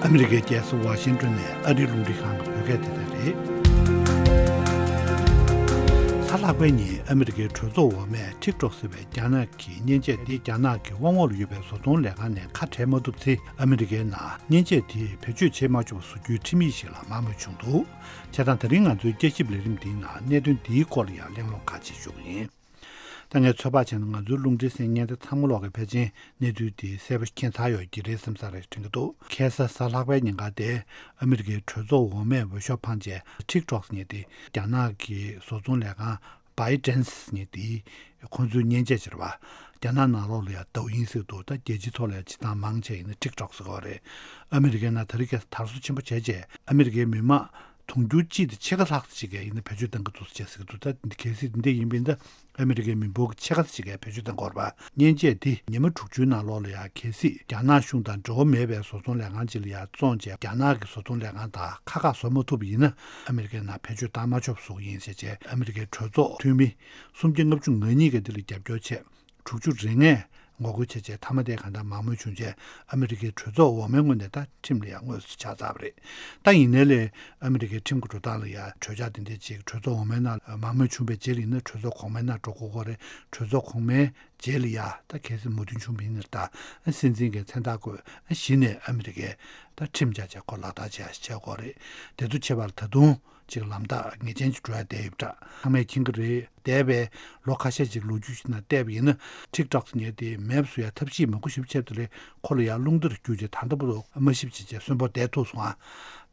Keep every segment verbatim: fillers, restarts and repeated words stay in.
ཨ་མི་རི་ཀའི་རྒྱལ་ས་ཝ་ཤིང་ཏོན་ནས་ཨ་རིའི་རླུང་འཕྲིན་ཁང་གི་བོད་སྐད་སྡེ་ཚན་རེད། གཟའ་ལྷག་པའི་ཉིན་ཨ་མི་རི་ཀའི་གྲོས་ཚོགས་འོག་མས་ཊིག་ཊོག་ཟེར་བའི་རྒྱ་ནག་གི་མཉེན་ཆས་དེ་རྒྱ་ནག་གི་དབང་འོག་ལ་ཡོད་པའི་བཟོ་ཚོང་ལས་ཁང་ནས་ཁ་བྲལ་མ་ཐུབ་ཚེ། ཨ་མི་རི་ཀའི་ནང་མཉེན་ཆས་དེ་བེད་སྤྱོད་བྱེད་མ་ཆོག་པ་བཟོ་རྒྱུའི་ཁྲིམས་ཡིག་ཞིག་ལ་མང་མོས་བྱུང་འདུག་བྱས་ཙང་ད་རིང་ང་ཚོའི་བསྐྱར་ཞིབ་ལས་རིམ་འདིའི་ནང་གནད་དོན་འདིའི་སྐོར་ལ་ཡང་གླེང་སློང་ཁག་ཅིག་ཞུ་གི་ཡིན། ད་ངས་ཚོད་དཔག་བྱས་ན་ང་ཚོའི་རླུང་འཕྲིན་གསན་མཁན་དེ་ཚང་མ་ལོག་གི་ཕལ་ཆེར་གནས་ཚུལ་དེ་གསལ་པོ་མཁྱེན་ཚར་ཡོད་ཀྱི་རེད་བསམ་ས་རེད་དྲན་གྱི་འདུག་ཁ་སང་གཟའ་ལྷག་པའི་ཉིན་ཀ་དེ་ཨ་མི་རི་ཀའི་གྲོས་ཚོགས་འོག་མས་འོས་ཤོག་འཕངས་རྗེས་ཊིག་ཊོག་ཟེར་མཁན་དེ་རྒྱ་ནག་གི་བཟོ་ཚོང་ལས་ཁང་བའི་ཌན་སི་ཟེར་མཁན་དེ་ཁོང་ཚོའི་མཉེན་ཆས་ཅིག་རེད་བ། རྒྱ་ནག་ནང་ལོགས་ལ་ཡང་ཌའོ་ཡིན་ཟེར་འདུག་ད་རྒྱལ་སྤྱིའི་ཐོག་ལ་ཡང་སྤྱི་བཏང་མང་ཆེ་ཡིན་ན་ཊིག་ཊོག་ཟེར་གྱི་ཡོད་རེད། ཨ་མི་རི་ཀའི་ནང་དེ་རིང་ཁ་སང་དར་སྲོལ་ཆེན་པོ་བྱས་རྗེས་ཨ་མི་རི་ཀའི་མི་མང་དུང་ཕྱུར་གཅིག་དང་ཕྱེད་ཀ་ལྷག་ཙམ་ཞིག་གིས་ཡིན་ན་བེད་སྤྱོད་གཏང་གི་འདུག་ཟེར་ཟེར་གྱི་འདུག་ད་གལ་སྲིད་འདི་འདྲ་ཡིན་པ་ཡིན་ན་ཨ་མི་རི་ཀའི་མི་འབོར་གྱི་ཕྱེད་ཀ་ཙམ་ཞིག་གིས་བེད་སྤྱོད་གཏང་གི་ཡོད་རེད་པ། མཉེན་ཆས་འདི་ཉི་མ་དྲུག་ཅུའི་ནང་ལོགས་ལ་ཡང་གལ་སྲིད་རྒྱ་ནག་གཞུང་དང་འབྲེལ་བ་མེད་པའི་བཟོ་ཚོང་ལས་ཁང་ཅིག་ལ་ཡང་བཙོངས་རྗེས་རྒྱ་ནག་གི་བཟོ་ཚོང་ལས་ཁང་དང་ཁ་ཁ་བཟོ་མ་ཐུབ་པ་ཡིན་ན་ཨ་མི་རི་ཀའི་ནང་བེད་སྤྱོད་གཏང་མ་ཆོག་པ་བཟོ་གི་ཡིན་ཟེར་བྱས་ཨ་མི་རི་ཀའི་གྲོས་ཚོགས་འཐུས་མི་སུམ་བརྒྱ་ལྔ་བཅུ་ང་གཉིས་ཀྱིས་འདི་ལ་རྒྱབ་སྐྱོར་བྱས། དྲུག་ཅུ་རེ་ལྔས་ངོ་རྒོལ་བྱས་རྗེས་མཐའ་མ་དེ་གང་ལྟར་མང་མོས་བྱུང་རྗེས་ཨ་མི་རི་ཀའི་གྲོས་ཚོགས་འོག་མའི་ངོས་ནས་ད་ཁྲིམས་ལ་ཡང་དངོས་སུ་ཆགས་ཚར་བ་རེད། ད་ཡིན་ནའི་ལས་ཨ་མི་རི་ཀའི་ཁྲིམས་ཀྱི་འགྲོ་སྟངས་ལ་ཡང་གྲོས་འཆར་དེ་འདྲ་ཅིག་གྲོས་ཚོགས་འོག་མའི་ནང་མང་མོས་བྱུང་བའི་རྗེས་ལ་ཡིན་ན་གྲོས་ཚོགས་གོང་མའི་ནང་འགྲོ་དགོས་ཀྱི་རེད། གྲོས་ཚོགས་གོང་མའི་རྗེས་ལ་ཡང་ད་གལ་སྲིད་མོས་མཐུན་བྱུང་བ་ཡིན་ན་ད་སྲིད་འཛིན་གྱི་མཚན་རྟགས་བཀོད་གཞི་ནས་ཨ་མི་རི་ཀའི་ད་ཁྲིམས་བཅའ་བྱས་ཁོ་ལག་བསྟར་བྱེད་ཡ་ཞིག་བྱེད་དགོས་རེད། དེ་ཚོ་བྱེད་པར་ད་དུང་ཅིག་ལམ་ཐག་ངེས་ཅན་ཅིག་འགྲོ་ཡ་བསྡད་ཡོད་པ་འདྲ། ཚང་མས་མཁྱེན་གྱི་རེད། འདས་པའི་ལོ་ཁ་ཤས་ཅིག་ལོ་རྒྱུས་ཤིག་ནང་བལྟས་པ་ཡིན་ན་ཊིག་ཊོག་ཟེར་མཁན་དེ་མེད་པ་བཟོ་ཡ་ཐབས་ཤེས་མང་པོ་ཞིག་བྱས་པ་དེ་ལས་ཁོ་ལ་ཡང་རླུང་རྟ་རུ་བསྒྱུར་བྱས་ད་ལྟ་བར་དུ་མ་ཤི་བྱས་བྱས་གསོན་པོ་བསྡད་ཐུབ་སོང་ཨ།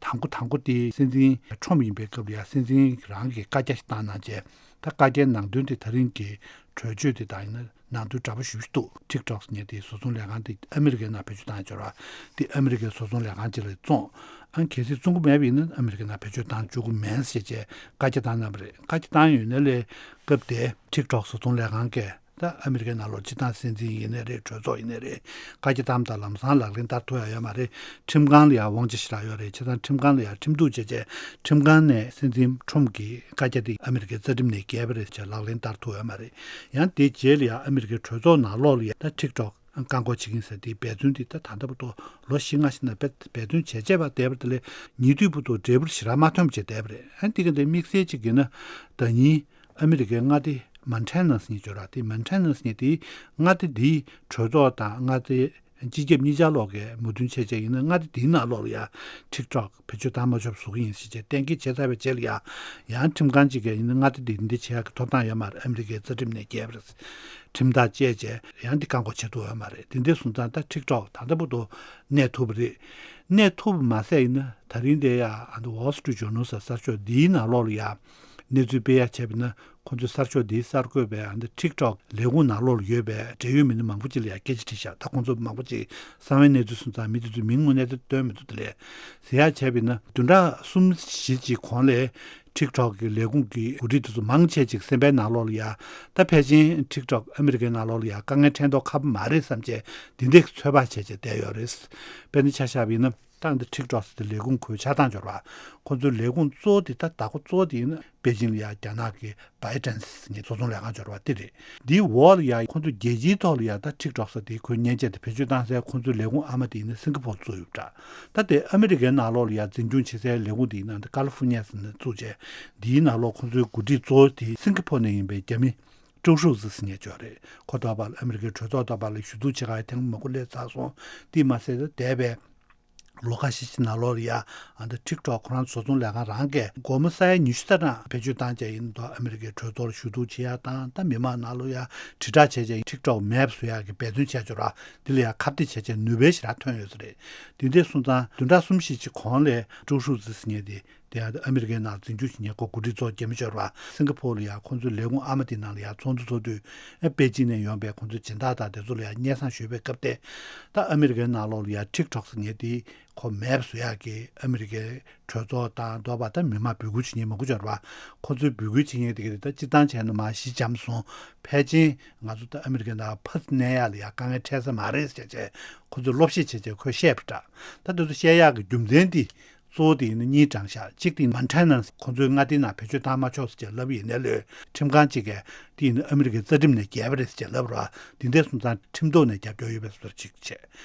དང་པོ་དང་པོ་དེ་སྲིད་འཛིན་ཁྲོམ་ཡིན་པའི་སྐབས་ལ་ཡང་སྲིད་འཛིན་རང་གིས་བཀའ་རྒྱ་ཞིག་བཏང་གནང་རྗེས་ད་བཀའ་རྒྱའི་ནང་དོན་དེ་ད་རིང་གི་གྲོས་ཆོད་དེ་དང་ཡིན་ན་ནང་དོན་འདྲ་པོ་ཞེ་པོ་ཞིག་འདུག་ཊིག་ཊོག་ཟེར་མཁན་དེ་བཟོ་ཚོང་ལས་ཁང་དེ་ཨ་མི་རི་ཀའི་ནང་བེད་སྤྱོད་བཏང་ཡོད་རེད་བ། དེ་ཨ་མི་རི་ཀའི་བཟོ་ཚོང་ལས་ཁང་ཅིག་ལ་བཙོངས། ཨ་གལ་སྲིད་བཙོང་གི་མེད་པ་ཡིན་ན་ཨ་མི་རི་ཀའི་ནང་བེད་སྤྱོད་བཏང་བཅུག་གི་མིན་ཟེར་བྱས་བཀའ་རྒྱ་བཏང་གནང་བ་རེད། བཀའ་རྒྱ་བཏང་ཡོད་ན་ལས་སྐབས་དེ་ཊིག་ཊོག་བཟོ་ཚོང་ལས་ཁང་གིས་ད་ཨ་མི་རི་ཀའི་ནང་ལོགས་སྤྱི་བཏང་སྲིད་འཛིན་ཡིན་ནའི་རེད། གྲོས་ཚོགས་ཡིན་ནའི་རེད། བཀའ་རྒྱ་བཏང་དང་ལམ་སང་ལག་ལེན་བསྟར་ཐུབ་ཡ་ཡོད་མ་རེད། ཁྲིམས་ཁང་ལ་ཡང་དབང་ཆ་ཞེ་དྲག་ཡོད་རེད། བྱས་ཙང་ཁྲིམས་ཁང་ལ་ཡང་ཁྲིམས་གཏུག་བྱས་རྗེས་ཁྲིམས་ཁང་ནས་སྲིད་འཛིན་ཁྲོམ་གྱི་བཀའ་རྒྱ་དེ་ཨ་མི་རི་ཀའི་རྩ་ཁྲིམས་ནས་འགལ་བ་རེད་ཅེས་ལག་ལེན་བསྟར་ཐུབ་ཡོད་མ་རེད། ཡང་དེའི་རྗེས་ལ་ཡང་ཨ་མི་རི་ཀའི་གྲོས་ཚོགས་ནང་ལོགས་ལ་ཡང་ད་ཊིག་ཊོག་བཀག་འགོག་བྱེད་ཀྱི་ཡིན་ཟེར་དེའི་འབད་བརྩོན་དེ་ད་ད་ལྟ་བར་དུ་ལོ་བཞི་ལྔ་ཞིག་ནས་འབད་འབད་བརྩོན་བྱས་བྱས་པ་བསྡད་པ་དེ་ལས་ཉེ་དུས་བར་དུ་འབྲས་བུ་ཞེ་དྲག་མ་ཐོན་པ་བྱས་བསྡད་པ་རེད། ཨ་འདི་ག་འདི་དམིགས་བསལ་གཅིག་ཡིན་ན་ཟླ་ཉིན་ཨ་མི་རི་ཀའི་མངའ་སྡེ་མོན་ཊ་ན་ཟེར་མཁན་ཅིག་ཡོད་རེད། དེ་མོན་ཊ་ན་ཟེར་མཁན་དེའི་མངའ་སྡེ་འདིའི་གྲོས་ཚོགས་དང་མངའ་སྡེ་སྤྱི་ཁྱབ་གཉིས་ཆ་ལོག་གི་མོས་མཐུན་བྱས་བྱས་ཡིན་ན་མངའ་སྡེ་འདིའི་ནང་ལོགས་ལ་ཡང་ཊིག་ཊོག་བེད་སྤྱོད་བཏང་མ་ཆོག་པ་བཟོ་གི་ཡིན་ཟེར་བྱས་གཏན་འཁེལ་བྱས་ཚར་བའི་རྗེས་ལ་ཡང་ཡང་ཁྲིམས་ཁང་གཅིག་གིས་ཡིན་ན་མངའ་སྡེ་འདི་འདི་བྱེད་ཡག་གི་ཐོབ་ཐང་ཡོད་མ་རེད། ཨ་མི་རི་ཀའི་རྩ་ཁྲིམས་ནས་འགལ་བ་རེད། ཁྲིམས་ཐག་བཅད་བྱས་ཡང་འདི་བཀག་འགོག་བྱེད་ཐུབ་ཡོད་མ་རེད། དེ་འདྲ་སོང་ཙང་ད་ཊིག་ཊོག་ད་ལྟ་བར་དུ་གནས་ཐུབ་པ་རེད། གནས་ཐུབ་པ་མ་ཟད་ཡིན་ན་ད་རིང་འདི་ཡ་ཨ་ནི་Wall Street Journal་ཟེར་གསར་ཤོག་འདིའི་ནང་ལོགས་ལ་ཡ་གནས་ཚུལ་སྤེལ་ཡ་བྱས་པ་ཡིན་ན་ཁོང་ཚོའི་གསར་ཤོག་འདིའི་གསར་འགོད་པས་ཨ་ནི་ཊིག་ཊོག་ལས་ཁུངས་ནང་ལོགས་ལ་ཡོད་པའི་འབྲེལ་ཡོད་མི་སྣ་མང་པོ་ཅིག་ལ་ཡ་སྐད་ཆ་དྲིས་ཤག་ད་ཁོང་ཚོ་མང་པོ་ཅིག་གསང་བའི་གནས་ཚུལ་སོང་ཙང་མི་དེ་ཚོའི་མིང་དངོས་གནས་དེ་བཏོན་མི་འདུག་དེ་ལས་ཟེར་ཡ་བྱས་པ་ཡིན་ན་བདུན་ཕྲག་གསུམ་བཞི་ཅིག་གོང་ལས་ཊིག་ཊོག་གི་ལས་ཁུངས་ཀྱི་འགོ་ཁྲིད་དེ་ཚོ་མང་ཆེ་ཅིག་སེམས་པའི་ནང་ལོགས་ལ་ཡ་ད་ཕལ་ཆེར་ཊིག་ཊོག་ཨ་མི་རི་ཀའི་ནང་ལོགས་ལ་ཡ་དཀའ་ངལ་འཕྲད་མདོག་ཁ་པོ་མ་རེད་བསམ་བྱས་འདི་འདྲའི་ཚོད་དཔག་བྱས་བྱས་བསྡད་ཡོད་རེད། དཔེར་ན་ཆ་བཞག་པ་ཡིན་ན་ད་འདི་ཊིག་ཊོག་ཟེར་དེ་ལས་ཁུངས་ཁོའི་ཆགས་སྟངས་འབྱོར་བ་ཁོང་ཚོའི་ལས་ཁུངས་གཙོ་བོ་དེ་ད་བདག་པོ་གཙོ་བོ་དེ་ཡིན་ན་པེ་ཅིང་ལ་ཡ་རྒྱ་ནག་གི་བའི་ཌན་སི་ངའི་བཟོ་ཚོང་ལས་ཁང་འབྱོར་བ་དེ་རེད། འདིའི་འོག་ལ་ཡ་ཁོང་ཚོ་རྒྱལ་སྤྱིའི་ཐོག་ལ་ཡ་ད་ཊིག་ཊོག་ཟེར་དེ་ཁོའི་མཉེན་ཆས་དེ་བེད་སྤྱོད་བཏང་སའི་ཁོང་ཚོའི་ལས་ཁུངས་ཨ་མ་དེ་ཡིན་ན་སིང་ག་ཕོར་བཙུགས་ཡོད་པ་འདྲ། ད་དེ་ཨ་མི་རི་ཀའི་ནང་ལོགས་ལ་ཡ་འཛིན་སྐྱོང་བྱེད་སའི་ལས་ཁུངས་དེ་ཡིན་ན་ད་ཀ་ལི་ཧྥོར་ནི་ཡ་ཟེར་ནས་བཙུགས་བྱས་འདིའི་ནང་ལོགས་ཁོང་ཚོའི་འགོ་ཁྲིད་གཙོ་བོ་དེ་སིང་ག་ཕོར་ནས་ཡིན་པའི་རྒྱ་མི་ཀྲུའུ་ཧྲུའུ་ཙི་ཟེར་མཁན་ཅིག་ཡོད་རེད། ཁོ་ཐོག་པར་ཨ་མི་རི་ཀའི་གྲོས་ཚོགས་ཐོག་པར་ལ་ཞུ་གཏུག་བྱེད་ག་ཡ་ཐེངས་མང་པོ་སླེབས་ཚར་སོང་། དེས་མ་ཟད་ད་འདས་པའི་ལོ་ཁ་ཤས་ཤིག་ནང་ལོགས་ལ་ཡ་ཨ་ད་ཊིག་ཊོག་ཁོ་རང་བཟོ་ཚོང་ལས་ཁང་རང་གིས་སྒོར་མོ་ས་ཡ་ཉི་ཤུ་ཙམ་བེད་སྤྱོད་བཏང་བྱས་ཡིན་མདོག་ཨ་མི་རི་ཀའི་གྲོས་ཚོགས་ལ་ཞུ་གཏུག་བྱེད་ཡ་དང་ད་མི་མང་ནང་ལོགས་ཡ་དྲིལ་བསྒྲགས་བྱས་བྱས་ཊིག་ཊོག་མེད་པ་བཟོ་ཡ་གི་འབད་བརྩོན་བྱས་ཡོད་ར། དེ་ལ་ཡ་ཁ་གཏད་བྱས་བྱས་ནུས་པ་ཞེ་དྲག་ཐོན་ཡོད་ས་རེད། དེ་འདྲ་སོང་ཙང་བདུན་ཕྲག་གསུམ་བཞི་ཅིག་གོང་ལ་ཀྲུའུ་ཧྲུའུ་ཙི་ཟེར་མཁན་དེ། དེ་ཡང་ཨ་མི་རི་ཀའི་ནང་འཛིན་སྐྱོང་བྱེད་མཁན་ཁོ་འགོ་ཁྲིད་ཚོ་རྒྱ་མི་འབྱོར་བ་སིང་ག་ཕོར་ལ་ཡང་ཁོང་ཚོའི་ལས་ཁུངས་ཨ་མ་དེ་ནང་ལ་ཡང་ཚོགས་འདུ་ཚོགས་དུས་ཨ་པེ་ཅིན་ནས་ཡོང་པའི་ཁོང་ཚོའི་སྦྱིན་བདག་དང་དེ་ཚོ་ལ་ཡང་སྙན་སེང་ཞུས་པའི་སྐབས་དེ། ད་ཨ་མི་རི་ཀའི་ནང་ལོགས་ལ་ཡང་ཊིག་ཊོག་ཟེར་མཁན་དེ་ཁོ་མེད་པ་བཟོ་ཡག་གི་ཨ་མི་རི་ཀའི་གྲོས་ཚོགས་དང་ལྡོག་པ་དང་མི་མང་འབོད་སྐུལ་བྱེད་མཁན་མང་པོ་འབྱོར་བ། ཁོ་ཚོའི་འབོད་སྐུལ་བྱེད་མཁན་དེ་ག་དེ་ད་སྤྱིར་བཏང་བྱས་ན་མར་གཞི་འགྱམ་སོང་། ཕལ་ཆེར་ང་ཚོ་ད་ཨ་མི་རི་ཀའི་ནང་ཕར་གནས་ཡག་ལ་ཡང་དཀའ་ངལ་འཕྲད་ས་མ་རེད་ཟེར་བྱས་ཁོ་ཚོས་སློབ་བཤད་བྱས་བྱས་ཁོས་བཤད་པ་འདྲ། ད་དེ་ཚོ་བཤད་ཡག་གི་རྒྱུ་མཚན་དེ། གཙོ་བོ་དེ་ཡིན་ན་གཉིས་བགྲངས་ཤག་གཅིག་དེ་maintenance ཁོང་ཚོའི་མངའ་སྡེའི་ནང་བེད་སྤྱོད་བཏང་མ་ཆོག་ཟེར་བྱས་ལབ་ཡིན་ནའི་ལོས་ཁྲིམས་ཁང་གཅིག་གིས་དེ་ཡིན་ན་ཨ་མི་རི་ཀའི་རྩ་ཁྲིམས་ནས་འགལ་བ་རེད་ཟེར་བྱས་ལབ་རོགས། དེ་འདྲ་སོང་ཙང་ཁྲིམས་ཐོག་ནས་རྒྱབ་སྐྱོར་ཡོད་པའི་བཟོ་འདྲ་ཅིག་བྱས།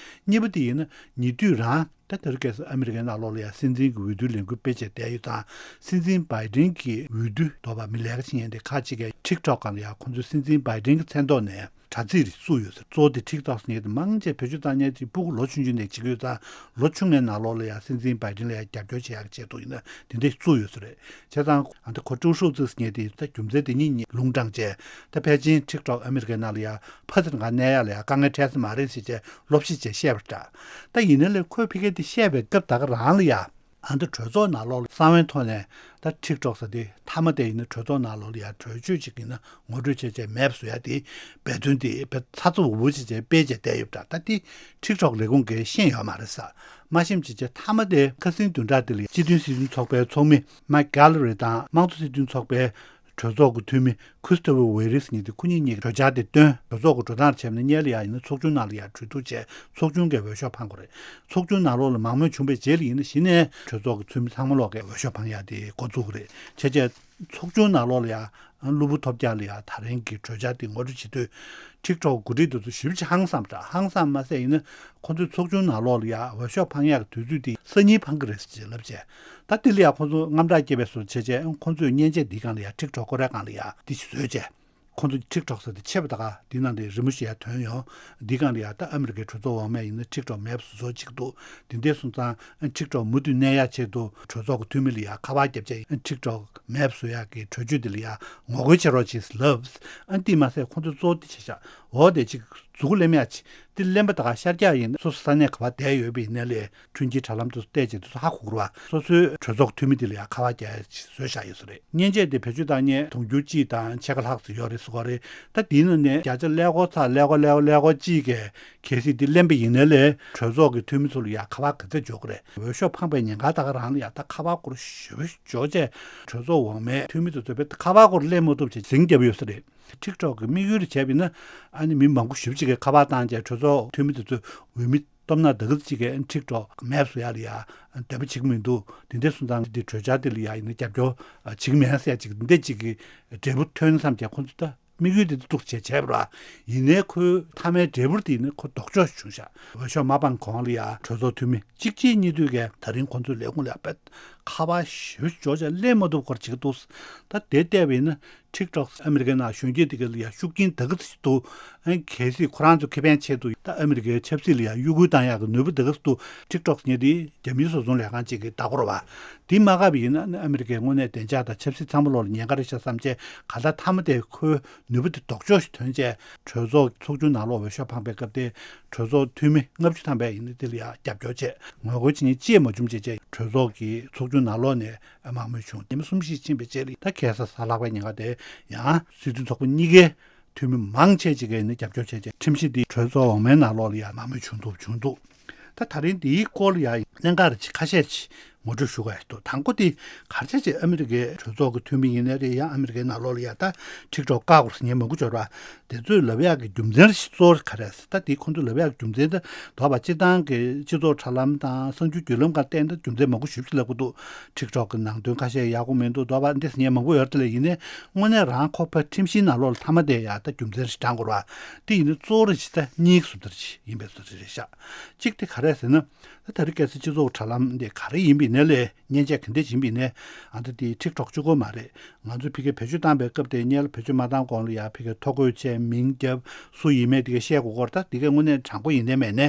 གཉིས་པ་དེ་ཡིན་ན་ཉེ་དུས་རང་ད་དེ་རིང་ཁ་སང་ཨ་མི་རི་ཀའི་ནང་ལོགས་ལ་ཡང་སྲིད་འཛིན་གྱི་འོས་བསྡུའི་ལས་འགུལ་སྤེལ་བྱས་བསྡད་ཡོད་ཙང་། སྲིད་འཛིན་བྷའི་ཌེན་གྱི་འོས་བསྡུ་དོགས་པ་མི་ལས་ཀ་བྱེད་མཁན་དེ་ཁག་ཅིག་གིས་ཊིག་ཊོག་སྒང་ལ་ཡང་ཁོང་ཚོས་སྲིད་འཛིན་བྷའི་ཌེན་གྱི་མཚན་ཐོག་ནས་དྲ་ཚིགས་རེ་བཙུགས་ཡོད་ཟེར། གཙོ་བོ་དེ་ཊིག་ཊོག་ཟེར་མཁན་དེ་མང་ཆེ་བེད་སྤྱོད་བཏང་མཁན་དེ་ཕྲུ་གུ་ལོ་ཆུང་ཆུང་ནས་བྱེད་ཀྱི་ཡོད་ཙང་། ལོ་ཆུང་ངའི་ནང་ལོགས་ལ་ཡང་སྲིད་འཛིན་བྷའི་ཌེན་ལ་ཡང་རྒྱབ་སྐྱོར་བྱེད་ཡག་གི་ཆེད་དུ་ཡིན་ན་དེ་འདྲས་བཙུགས་ཡོད་ཟེར་རེད། བྱས་ཙང་ཨ་འདི་ཁོ་ཀྲུའུ་ཧྲུའུ་ཙི་ཟེར་མཁན་དེ་ད་རྒྱུ་མཚན་དེ་གཉིས་གཉིས་ལུང་དྲངས་བྱས། ད་ཕལ་ཆེར་ཊིག་ཊོག་ཨ་མི་རི་ཀའི་ནང་ལ་ཡང་ཕ་ཚེ་རིང་ག་གནས་ཡག་ལ་ཡང་དཀའ་ངལ་འཕྲད་ས་མ་རེད་ཟེར་བྱས་སློབ་ཁྲིད་བྱས་བཤད་པ་འདྲ། ད་ཡིན་ནའི་ལས་ཁོས་ཕ་གིར་དེ་བཤད་པའི་སྐབས་ད་ག་རང་ལ་ཡང་། ཨ་འདི་གྲོས་ཚོགས་ནང་ལོགས་ལ་གསང་བའི་ཐོག་ནས་ད་ཊིག་ཊོག་ཟེར་དེ་མཐའ་མ་དེ་ཡིན་ན་གྲོས་ཚོགས་ནང་ལོགས་ལ་ཡང་གྲོས་ཆོད་ཅིག་ཡིན་ན་ངོ་སྤྲོད་བྱས་བྱས་མེད་པ་བཟོ་ཡ་དེ་འབད་བརྩོན་དེ་བས་ཚ་ཚ་འུར་འུར་བྱས་བྱས་སྤེལ་བྱས་བསྡད་ཡོད་པ་འདྲ། ད་དེ་ཊིག་ཊོག་ལས་ཁུངས་ཀྱིས་ཤེས་ཡོད་མ་རེད་ས། མ་ཤེས་བྱས་བྱས་མཐའ་མ་དེ་ཁ་སང་བདུན་ཕྲག་དེ་ལ་སྤྱི་མཐུན་སྲིད་དོན་ཚོགས་པའི་ཚོགས་མི་མེག་གྷེ་ལ་རི་དང་དམངས་གཙོ་སྲིད་དོན་ཚོགས་པའི་གྲོས་ཚོགས་ཀྱི་འཐུས་མི་ཁུ་སི་ཏོ་ཕར་ཝེ་རིས་གཉིས་དེ་ཁོ་གཉིས་གཉིས་ཀྱིས་གྲོས་འཆར་དེ་བཏོན། གྲོས་ཚོགས་ཀྱི་འགྲོ་སྟངས་བྱས་ན་སྔོན་ལ་ཡང་ཡིན་ན་ཚོགས་ཆུང་ནང་ལ་ཡང་གྲོས་བསྡུར་བྱས་ཚོགས་ཆུང་གིས་འོས་ཤོག་འཕང་དགོས་རེད། ཚོགས་ཆུང་ནང་ལོགས་ལ་མང་མོས་བྱུང་བའི་རྗེས་ལ་ཡིན་ན་གཞི་ནས་གྲོས་ཚོགས་ཀྱི་འཐུས་མི་ཚང་མ་ལོག་གིས་འོས་ཤོག་འཕང་ཡག་དེ་འགོ་བཙུགས་ཀྱི་རེད། བྱས་བྱས་ཚོགས་ཆུང་ནང་ལོགས་ལ་ཡང་གློ་བུར་ཐོལ་རྒྱག་ལ་ཡང་ད་རིང་གི་གྲོས་འཆར་དེ་ངོ་སྤྲོད་བྱེད་དུས་ཊིག་ཊོག་འགོ་ཁྲིད་དེ་ཚོ་ཞེ་པོ་ཅིག་ཧང་སངས་པ་འདྲ། ཧང་སངས་མ་ཟད་ཡིན་ན་ཁོ་ཚོའི་ཚོགས་ཆུང་ནང་ལོགས་ལ་ཡང་འོས་ཤོག་འཕང་ཡག་གི་དུས་ཚོད་དེ་སང་ཉིན་འཕང་གི་རེད་ཅེས་ལབ་བྱས། ད་དེ་ལ་ཡང་ཁོ་ཚོ་དངངས་སྐྲག་སྐྱེས་པའི་བཟོ་བྱས་བྱས་ཁོ་ཚོས་མཉེན་ཆས་འདིའི་སྒང་ལ་ཡང་ཊིག་ཊོག་ཀོ་རའི་སྒང་ལ་ཡང་འདི་ཞིག་བཟོས་བྱས། ཁོ་ཚོ་ཊིག་ཊོག་ཟེར་དེ་ཆེ་བ་ད་ག་འདི་ནང་ལ་རི་མོ་ཞིག་ཡང་ཐོན་ཡོང་། འདིའི་སྒང་ལ་ཡང་ད་ཨ་མི་རི་ཀའི་གྲོས་ཚོགས་འོག་མས་ཡིན་ན་ཊིག་ཊོག་མེད་པ་བཟོ་བཟོ་བྱེད་ཀྱི་འདུག་དེ་འདྲ་སོང་ཙང་ཨ་ཊིག་ཊོག་མུ་མཐུད་གནས་ཡག་ཆེད་དུ་གྲོས་ཚོགས་ཀྱི་འཐུས་མི་ལ་ཡང་ཁ་པར་བརྒྱབ་བྱས་ཨ་ཊིག་ཊོག་མེད་པ་བཟོ་ཡག་གི་གྲོས་ཆོད་དེ་ལ་ཡང་ངོ་རྒོལ་བྱེད་རོགས་བྱེད་ལབ། ཨ་འདི་མ་ཟད་ཁོ་ཚོ་གཙོ་བོ་འདི་བྱས་ཤག་འོ་དེ་ཅིག་མཛུ་གུ་ལེན་ཡག་ཅིག་འདི་ལེན་པ་ད་ག་ཤར་རྒྱག་ཡིན་ན་སོ་སོ་ས་གནས་ག་པར་བསྡད་ཡོད་པ་ཡིན་ནའི་ལས། མཐུན་རྐྱེན་དྲ་ལམ་དུ་བལྟས་རྗེས་དུ་ཧ་གོ་དགོས་པ། སོ་སོའི་གྲོས་ཚོགས་འཐུས་མི་དེ་ལ་ཡང་ཁ་པར་རྒྱག་ཡ་བཟོས་བཞག་ཡོད་ས་རེད། མཉེན་ཆས་དེ་བེད་སྤྱོད་བཏང་མཁན་དུང་ཕྱུར་གཅིག་དང་ཕྱེད་ཀ་ལྷག་ཙམ་ཡོད་རེད་ཟེར་གོ་རེད། ད་དེའི་ནང་ནས་བརྒྱ་ཆ་ཀླད་ཀོར་ཚར་ཀླད་ཀོར་ཀླད་ཀོར་ཀླད་ཀོར་གཅིག་གིས་གལ་སྲིད་དེ་ལེན་པ་ཡིན་ན་ལས་གྲོས་ཚོགས་ཀྱི་འཐུས་མི་ཚོ་ལ་ཡང་ཁ་པར་ག་ཚད་འབྱོར་གི་རེད། འོས་ཤོག་འཕངས་པའི་ཉེན་ཁ་ད་ག་རང་ལ་ཡང་ད་ཁ་པར་སྐོར་ཞེ་པོ་འབྱོར་བྱས་གྲོས་ཚོགས་འོག་མའི་འཐུས་མི་ཚོ་ཚོས་ཁ་པར་སྐོར་ལེན་མ་ཐུབ་བྱས་འཛིང་རྒྱབ་ཡོད་ས་རེད། ཊིག་ཊོག་གི་དམིགས་ཡུལ་རེ་བྱས་པ་ཡིན་ན་ཨ་ནི་མི་མང་པོ་ཞེ་པོ་ཅིག་གིས་ཁ་པར་བཏང་བྱས་གྲོས་ཚོགས་འཐུས་མི་དེ་ཚོས་འོས་མི་སྟོབས་ན་ད་ག་ཙམ་ཅིག་གིས་ཊིག་ཊོག་མེད་པ་བཟོ་ཡག་ལ་ཡ་འདོད་པ་བྱེད་ཀྱི་མི་འདུག་དེ་འདྲ་སོང་ཙང་འདི་གྲོས་འཆར་དེ་ལ་ཡ་ཡིན་ན་རྒྱབ་སྐྱོར་བྱེད་ཀྱི་མེད་ཟེར་ཅིག་འདི་འདྲ་ཅིག་གི་འབྲས་བུ་ཐོན་བསམ་བྱས་ཁོ་ཚོ་ད་དམིགས་ཡུལ་དེ་འདི་འདུག་བྱས་བྱས་པ་ར། ཡིན་ནའི་ཁོའི་མཐའ་མའི་འབྲས་བུ་དེ་ཡིན་ན་ཁོ་ལྡོག་ཕྱོགས་བྱུང་ཤག་འོས་ཤོག་མ་འཕངས་གོང་ལ་ཡ་གྲོས་ཚོགས་འཐུས་མི་གཅིག་རྗེས་གཉིས་མཐུད་ཀྱིས་ད་རིང་ཁོ་ཚོའི་ལས་ཁུངས་ལ་ཡ་དཔེ་ཁ་པར་ཞེ་པོ་འབྱོར་བྱས་ལེན་མ་ཐུབ་སྐོར་བྱེད་ཀྱི་འདུག་ད་དེ་བལྟས་པ་ཡིན་ན། ཊིག་ཊོག་ཨ་མི་རི་ཀའི་ནང་གཞོན་སྐྱེས་དེ་ག་ལ་ཡང་ཤུགས་རྐྱེན་ད་ག་ཙམ་ཞིག་འདུག་ཨ་གལ་སྲིད་ཁོ་རང་ཚོ་ཁེ་ཕན་ཆེད་དུ་ད་ཨ་མི་རི་ཀའི་ཆབ་སྲིད་ལ་ཡང་གཡོ་འགུལ་བཏང་ཡག་གི་ནུས་པ་ད་ག་ཙམ་འདུག་ཊིག་ཊོག་ཟེར་མཁན་དེ་རྒྱ་མིའི་བཟོ་ཚོང་ལས་ཁང་ཅིག་གིས་བདག་པོ་རེད་བ། དེ་མ་བཀག་པ་ཡིན་ན་ཨ་མི་རི་ཀའི་དངོས་གནས་བདེ་འཇགས་དང་ཆབ་སྲིད་ཚང་མ་ལོག་ལ་ཉེན་ཁ་རེད་ཤག་བསམ་བྱས་ག་ད་མཐའ་མ་དེ་ཁོའི་ནུས་པ་དེ་ལྡོག་ཕྱོགས་ཤིག་ཐོན་བྱས་གྲོས་ཚོགས་ཚོགས་ཆུང་ནང་ལོགས་འོས་ཤོག་འཕངས་པའི་སྐབས་དེ་གྲོས་ཚོགས་འཐུས་མི་ལྔ་བཅུ་ཐམ་པས་ཡིན་ན་དེ་ལ་ཡང་རྒྱབ་སྐྱོར་བྱས་ངོ་རྒོལ་བྱེད་མཁན་ཅི་ཡང་མ་བྱུང་བྱས་བྱས་གྲོས་ཚོགས་ཀྱི་ཚོགས་ཆུང་ནང་ལོགས་ནས། དམག་མི་བྱུང་ཉི་མ་གསུམ་བཞི་ཕྱིན་པའི་རྗེས་ལ་ད་ཁ་སང་གཟའ་ལྷག་པའི་ཉིན་ཀ་དེ་ཡང་སྲིད་དོན་ཚོགས་པ་གཉིས་ཀའི་འཐུས་མི་མང་ཆེ་ཅིག་གིས་ནི་རྒྱབ་སྐྱོར་བྱས་རྗེས་ཁྲིམས་གཞི་འདི་གྲོས་ཚོགས་འོག་མའི་ནང་ལོགས་ལ་ཡང་དམག་མི་བྱུང་ཐུབ་བྱུང་འདུག་ད་ད་རིང་འདིའི་སྐོར་ལ་ཡང་གནད་འགག་རེ་ཅིག་ཁ་ཤས་ཅིག་ངོ་སྤྲོད་ཞུ་དགོས་ཡ་འདུག་དང་པོ་དེ་ག་རེ་བྱས་རྗེས་ཨ་མི་རི་ཀའི་གྲོས་ཚོགས་ཀྱི་འཐུས་མི་ཡིན་ནའི་རེད། ཡང་ཨ་མི་རི་ཀའི་ནང་ལོགས་ལ་ཡང་ད་ཊིག་ཊོག་བཀག་དགོས་ཟེར་མཁན་མང་པོ་འབྱོར་བ། དེ་ཚོས་ལབ་ཡག་གི་རྒྱུ་མཚན་གཙོ་བོ་ག་རེ་རེད་ཟེར། ད་དེ་ཁོང་ཚོས་ལབ་ཡག་གི་རྒྱུ་མཚན་ད་དོགས་པ་སྤྱི་བཏང་གི་སྤྱི་ཚོགས་དྲ་ལམ་དང་གསར་འགྱུར་བརྒྱུད་ལམ་སྒང་བལྟས་ན་རྒྱུ་མཚན་མང་པོ་ཞེ་པོ་ཅིག་ལབ་ཀྱི་འདུག་ཊིག་ཊོག་གི་ནང་དོན་ཁ་ཤས་ཡག་པོ་མི་འདུག་དོགས་པ་འདི་ཟེར་མཁན་མང་པོ་ཡོད་རེད། དེ་ལས་ཡིན་ནའི་དངོས་གནས་རང་ཁོ་ཕར་ཁྲིམས་གཞིའི་ནང་ལོགས་ལ་མཐའ་མ་དེ་ཡ་ད་རྒྱུ་མཚན་ཞིག་དྲངས་དགོས་རེད་བ། དེ་ཡིན་ན་གཙོ་བོ་རེ་ཞིག་ད་གཉིས་ཀྱི་བཟོ་ལྟ་རེ་ཞིག་ཡིན་པའི་བཟོ་ལྟ་རེད་ཤག་གཅིག་དེ་ག་རེ་ཟེར་ན། ད་ད་རེས་གལ་སྲིད་སྤྱི་ཚོགས་དྲ་ལམ་འདི་ག་རེ་ཡིན་པ་ཡིན་ནའི་ལས། མཉེན་ཆས་ག་འདྲ་ཡིན་པ་ཡིན་ནའི་ཨ་ད་དེ་ཊིག་ཊོག་གཅིག་པོ་མ་རེད། ང་ཚོ་ཕ་གིར་བེད་སྤྱོད་བཏང་པའི་སྐབས་དེ་སྔོན་ལ་བེད་སྤྱོད་མ་བཏང་གོང་ལ་ཡ་ཕ་གིར་ཐོ་འགོད་བྱས་མིང་བརྒྱབ་སུ་ཡིན་མིན་དེ་ག་བཤད་དགོས་སྐོར། ད་དེ་ག་དངོས་གནས་དྲང་པོ་ཡིན་ནའི་མེད་ནའི་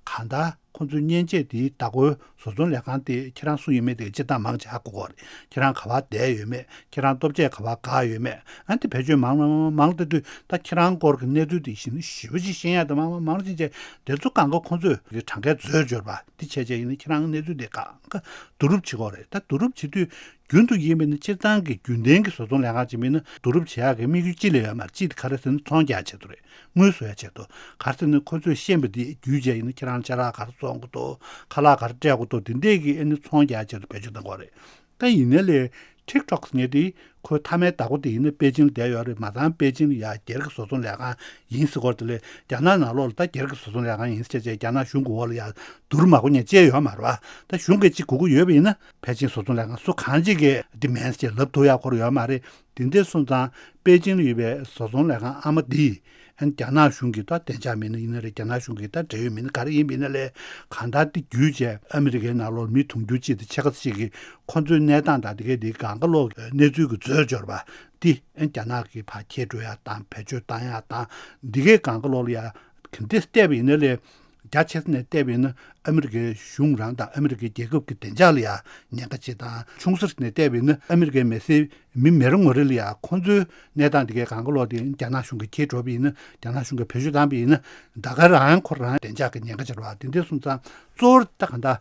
གང་ལྟར་ཁོང་ཚོའི་མཉེན་ཆས་དེའི་བདག་པོའི་བཟོ་ཚོང་ལས་ཁང་དེ་ཁྱེད་རང་སུ་ཡིན་མིན་དེ་ག་སྤྱིར་བཏང་མང་ཆེ་ཧ་གོ་གི་རེད། ཁྱེད་རང་ག་པར་བསྡད་ཡོད་མེད། ཁྱེད་རང་ལྟོ་ཆས་ག་པར་བཀག་ཡོད་མེད། ཨ་དེ་བེད་སྤྱོད་མང་མང་མང་བལྟ་དུས་ད་ཁྱེད་རང་སྐོར་གྱི་གནས་ཚུལ་དེ་ཞིག་ནི་ཞེ་པོ་ཅིག་ཤེས་ཡག་དེ་མང་མང་མང་ཅིག་བྱས། དེ་ཚོ་གང་ག་ཁོང་ཚོས་གི་གྲངས་ཀའི་མཛོད་འབྱོར་པ་དེ་བྱས་བྱས་ཡིན་ན་ཁྱེད་རང་གནས་ཚུལ་དེ་གང་ག་བསྡུ་རུབ་བྱེད་དགོས་རེད། ད་བསྡུ་རུབ་བྱེད་དུས་རྒྱུན་དུ་ཡིན་པ་ནི་སྤྱིར་བཏང་གི་རྒྱུན་ལྡན་གྱི་བཟོ་ཚོང་ལས་ཁང་ཅིག་མིན་ན་བསྡུ་རུབ་བྱེད་ཡག་གི་དམིགས་ཡུལ་ཅི་ལ་ཡོད་མ་རེད། གཅིག་དེ་ག་རེ་ཟེར་ན་ཚོང་རྒྱག་ཆེད་དུ་རེད། དངུལ་བཟོ་ཡག་ཆེད་དུ། ག་རེ་ཟེར་ན་ཁོ་ཚོས་ཤེས་པ་དེ་བརྒྱུད་བྱས་ཡིན་ན་ཁྱེད་རང་ཅ་ལག་ག་རེ་བཙོང་དགོས་འདུག་ཁ་ལག་ག་རེ་སྤྲད་དགོས་འདུག་དེ་འདྲས་ཀྱི་ཨ་ནི་ཚོང་རྒྱག་ཆེད་དུ་བེད་སྤྱོད་གཏོང་དགོས་རེད། ད་ཡིན་ནའི་ལས་ ཊིག་ཊོག་ཟེར་མཁན་དེ་ཁོའི་མཐའ་མའི་བདག་པོ་དེ་ཡིན་ན་པེ་ཅིང་ལ་བསྡད་ཡོད་རེད། མ་ཚང་པེ་ཅིང་ལ་ཡ་སྒེར་གྱི་བཟོ་ཚོང་ལས་ཁང་ཡིན་ཟེར་སྐོར་དེ་ལས། རྒྱ་ནག་ནང་ལོགས་ལ་ད་སྒེར་གྱི་བཟོ་ཚོང་ལས་ཁང་ཡིན་ཟེར་བྱས་བྱས་རྒྱ་ནག་གཞུང་གི་འོག་ལ་ཡ་བསྡུར་མ་དགོས་མཁན་ཅི་ཡང་ཡོད་མ་རེད་བ། ད་གཞུང་གིས་ཅིག་དགོས་ཀྱི་ཡོད་པ་ཡིན་ན་ཕལ་ཆེར་བཟོ་ཚོང་ལས་ཁང་སུ་གང་ཅིག་གིས་འདི་མིན་ཟེར་ལབ་ཐུབ་ཡག་ཁོ་རང་ཡོད་མ་རེད། དེ་འདྲ་སོང་ཙང་པེ་ཅིང་ལ་ཡོད་པའི་བཟོ་ཚོང་ལས་ཁང་ཨ་མ་འདི་ཨན་རྒྱ་ནག་གཞུང་གི་ད་བདེ་འཇགས་མི་སྣ་ཡིན་ན་རེད། རྒྱ་ནག་གཞུང་གི་ད་འབྲེལ་ཡོད་མི་སྣ་ག་རེ་ཡིན་པ་ཡིན་ན་ལས། གང་ལྟར་འདི་བརྒྱུད་བྱས་ཨ་མི་རི་ཀའི་ནང་ལོགས་མི་དུང་ཕྱུར་གཅིག་དང་ཕྱེད་ཀ་ཅིག་གིས་ཁོ་ཚོའི་གནས་སྟངས་དང་དེ་གའི་དེ་གང་ག་ལོག་གནས་ཚུལ་གྱི་རྫོས་འབྱོར་བ་འདི་ཨན་རྒྱ་ནག་གིས་ཕར་ཁྱེར་འགྲོ་ཡག་དང་བེད་སྤྱོད་བཏང་ཡག་དང་འདི་གའི་གང་ག་ལོག་ལ་ཡ་གི་འདི་བལྟས་པ་ཡིན་ན་ལས། རྒྱ་ཆེ་ས་ནས་བལྟས་པ་ཡིན་ན་ཨ་མི་རི་ཀའི་གཞུང་རང་དང་ཨ་མི་རི་ཀའི་རྒྱལ་ཁབ་ཀྱི་བདེ་འཇགས་ལ་ཡ་ཉེན་ཁ་ཆེ་དང་། ཆུང་ས་ནས་བལྟས་པ་ཡིན་ན་ཨ་མི་རི་ཀའི་མི་སེར་མི་མི་རེ་ངོ་རེ་ལ་ཡ་ཁོང་ཚོའི་གནས་སྟངས་དེ་གའི་གང་ག་ལོག་དེ་རྒྱ་ནག་གཞུང་གིས་ཁྱེར་འགྲོ་བ་ཡིན་ན། རྒྱ་ནག་གཞུང་གིས་བེད་སྤྱོད་བཏང་བ་ཡིན་ན་ད་ག་རང་ཁོ་རང་བདེ་འཇགས་ཀྱི་ཉེན་ཁ་ཆེ་བ་དེ་འདྲ་སོང་ཙང་གཙོ་བོར་ད་གང་ལྟར་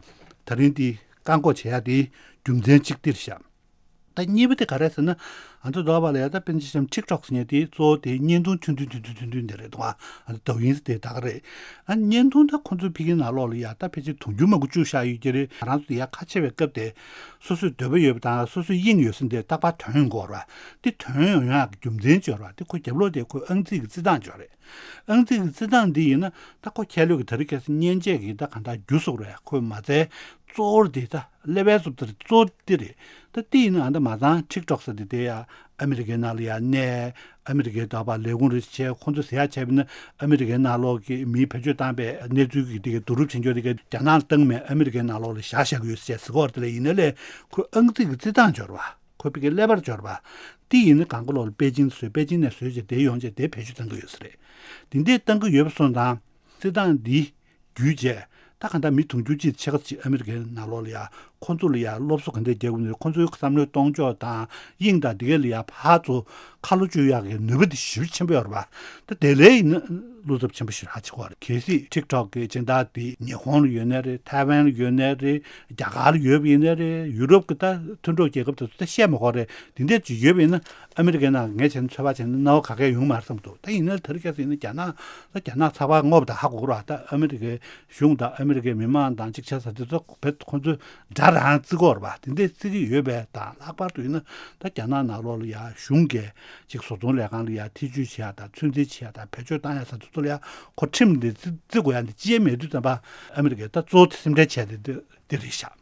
ད་རིང་འདི་བཀག་འགོག་བྱེད་ཡ་དེ་རྒྱུ་མཚན་གཅིག་འདིར་བཞག་ད་གཉིས་པ་དེ་ག་རེ་ཟེར་ན། ཨ་ནི་འདོགས་པ་ལ་ཡ་ད་པེན་ཅི་ཤམ་ཊིག་ཊོག་ཟེར་མཁན་དེ་གཙོ་བོ་དེ་བརྙན་ཐུང་ཐུང་ཐུང་ཐུང་ཐུང་ཐུང་ཐུང་དེ་རེད་འདུག་ཨ། ཨ་ནི་ཏོའུ་ཡིན་དེ་ད་ག་རེད། ཨ་ནི་བརྙན་ཐུང་ད་ཁོ་ཚོའི་ཕ་གིའི་ནང་ལོགས་ལ་ཡ་ད་ཕལ་ཆེར་དུང་ཕྱུར་མང་པོ་བཅུག་བཞག་ཡོད་ཀྱི་རེད། ང་རང་ཚོ་དེ་ཡ་ཁ་ཕྱེ་བའི་སྐབས་དེ་སོ་སོའི་འདོད་པ་ཡོད་པ་དང་སོ་སོའི་དབྱིངས་ཡོད་ས་འདི་རྟག་པར་ཐོན་ཡོང་གི་ཡོད་རེད་བ། དེ་ཐོན་ཡོང་ཡག་གི་རྒྱུ་མཚན་ཅིག་ཡོད་རེད་བ། དེ་ཁོ་རྒྱབ་ལོགས་དེ་ཁོའི་ཨང་རྩིས་ཀྱི་རྩིས་སྟངས་ཅིག་ཡོད་རེད། ཨང་རྩིས་ཀྱི་རྩིས་སྟངས་འདི་ཡིན་ན་ད་ཁོ་ཁྱད་ལོས་ཀྱི་ད་རེས་ཁ་སང་མཉེན་ཆས་ཀྱི་ད་གང་ལྟར་རྒྱུ་སོགས་རེད། ཁོས་མ་རྩའི་གཙོ་བོར་འདི་ད་ལེ་ཝལ་སུབ་ད་གཙོ་བོ་འདི་རེད། ད་འདི་ཡིན་ན་ཨ་ད་མ་ཚང་ཊིག་ཊོག་ཟེར་འདི་དེ་ཡ་ཨ་མི་རི་ཀའི་ནང་ལ་ཡ་གནས། ཨ་མི་རི་ཀའི་ད་བར་ལས་ཁུངས་རེ་བྱས་ཁོང་ཚོ་ཟེར་ཡ་བྱས་པ་ཡིན་ན་ཨ་མི་རི་ཀའི་ནང་ལོགས་ཀྱི་མིའི་བེད་སྤྱོད་བཏང་པའི་གནས་ཚུལ་གྱི་དེ་གའི་བསྡུ་རུབ་བྱེད་འཇོག་དེ་གའི་རྒྱ་ནག་ལ་བཏང་མེད། ཨ་མི་རི་ཀའི་ནང་ལོགས་ལ་བཞག་བཞག་གི་ཡོད་ཟེར་ཟེར་གོ་རེད། དེ་ལས་ཡིན་ན་ལས་ཁོའི་ཨང་རྩིས་ཀྱི་རྩིས་སྟངས་འབྱོར་བ། ཁོ་པི་ཀའི་ཀླད་པར་འབྱོར་བ། དེ་ཡིན་ན་གང་ག་ལོག་ལ་པེ་ཅིང་བཟོས། པེ་ཅིང་ནས་བཟོས་བྱས་དེ་ཡོང་བྱས་དེ་བེད་སྤྱོད་གཏང་གི་ཡོད་ས་རེད། དེ་འདྲས་གཏང་གི་ཡོད་པ་སོང་ཙང་རྩིས་སྟངས་འདི་བརྒྱུད་བྱས་ད་ག་འདྲ་མི་དུང་ཕྱུར་གཅིག་ཕྱེད་ཀ་ཅིག་ཨ་མི་རི་ཀའི་ནང་ལོགས་ལ་ཡ་ཁོང་ཚོ་ལ་ཡ་སློབ་གསོ་ག་འདྲས་རྒྱག་དགོས་ནས་ཁོང་ཚོའི་བསམ་བློའི་གཏོང་ཕྱོགས་དང་དབྱིངས་དང་དེ་ག་ལ་ཡ་ཕར་ཚུར་ཁ་ལོ་བཅོས་ཡག་གི་ནུས་པ་དེ་ཞེ་པོ་ཆེན་པོ་ཡོད་རེད་བ། ད་དེ་ལས་ཡིན་ན་བློ་འཚབ་ཆེན་པོ་ཞེ་དྲག་བྱེད་ཀྱི་ཡོད་རེད། གལ་སྲིད་ཊིག་ཊོག་གི་སྦྱིན་བདག་དེ་ཉི་ཧོང་ལ་ཡོད་ནའི་རེད། ཐའེ་ཝན་ལ་ཡོད་ནའི་རེད། རྒྱ་གར་ལ་ཡོད་པ་ཡིན་ནའི་རེད། ཡུ་རོབ་ཀྱི་ད་མཐུན་གྲོགས་རྒྱལ་ཁབ་དེ་ཚོ་ད་བཤད་མ་དགོས་རེད། དེ་འདྲས་ཅིག་ཡོད་པ་ཡིན་ན་ཨ་མི་རི་ཀའི་ནང་ངས་བྱས་ན་ཚོད་དཔག་བྱས་ན་སྣང་བ་ག་གེ་ཡོང་མ་རེད་བསམ་འདུག་ད་ཡིན་ནའི་ད་རེས་ཁ་སང་ཡིན་ན་རྒྱ་ནག་ད་རྒྱ་ནག་ཚགས་པར་དངོས་པོ་དང་ཧ་གོ་གི་རེད་བ། ད་ཨ་མི་རི་ཀའི་གཞུང་དང་ཨ་མི་རི་ཀའི་མི་མང་དང་ཅིག་བྱས་ཙང་དེ་ཚོ་བེད་ཁོང་ཚོས་དགྲ་རང་བརྩི་གི་ཡོད་རེད་བ། དེ་འདྲས་བརྩི་གི་ཡོད་པས་ད་ལྷག་པར་དུ་ཡིན་ན་ད་རྒྱ་ནག་ནང་ལོགས་ལ་ཡ་གཞུང་གིས་ཅིག་བཟོ་ཚོང་ལས་ཁང་ལ་ཡ་ཐེ་བྱུས་བྱེད་ཡ་དང་ཚོད་འཛིན་བྱེད་ཡ་དང་བེད་སྤྱོད་བཏང་ཡ་ཟེར་དུས་ཚོད་ལ་ཡ་ཁོ་ཁྲིམས་འདི་བརྩི་བརྩི་དགོས་ཡ་འདི་ཅི་ཡང་མེད་དུས་ཙམ་པ་ཨ་མི་རི་ཀས་ད་གཙོ་བོ་དེ་སེམས་ཁྲལ་བྱས་ཏེ་འདི་འདི་རེད་ཤག་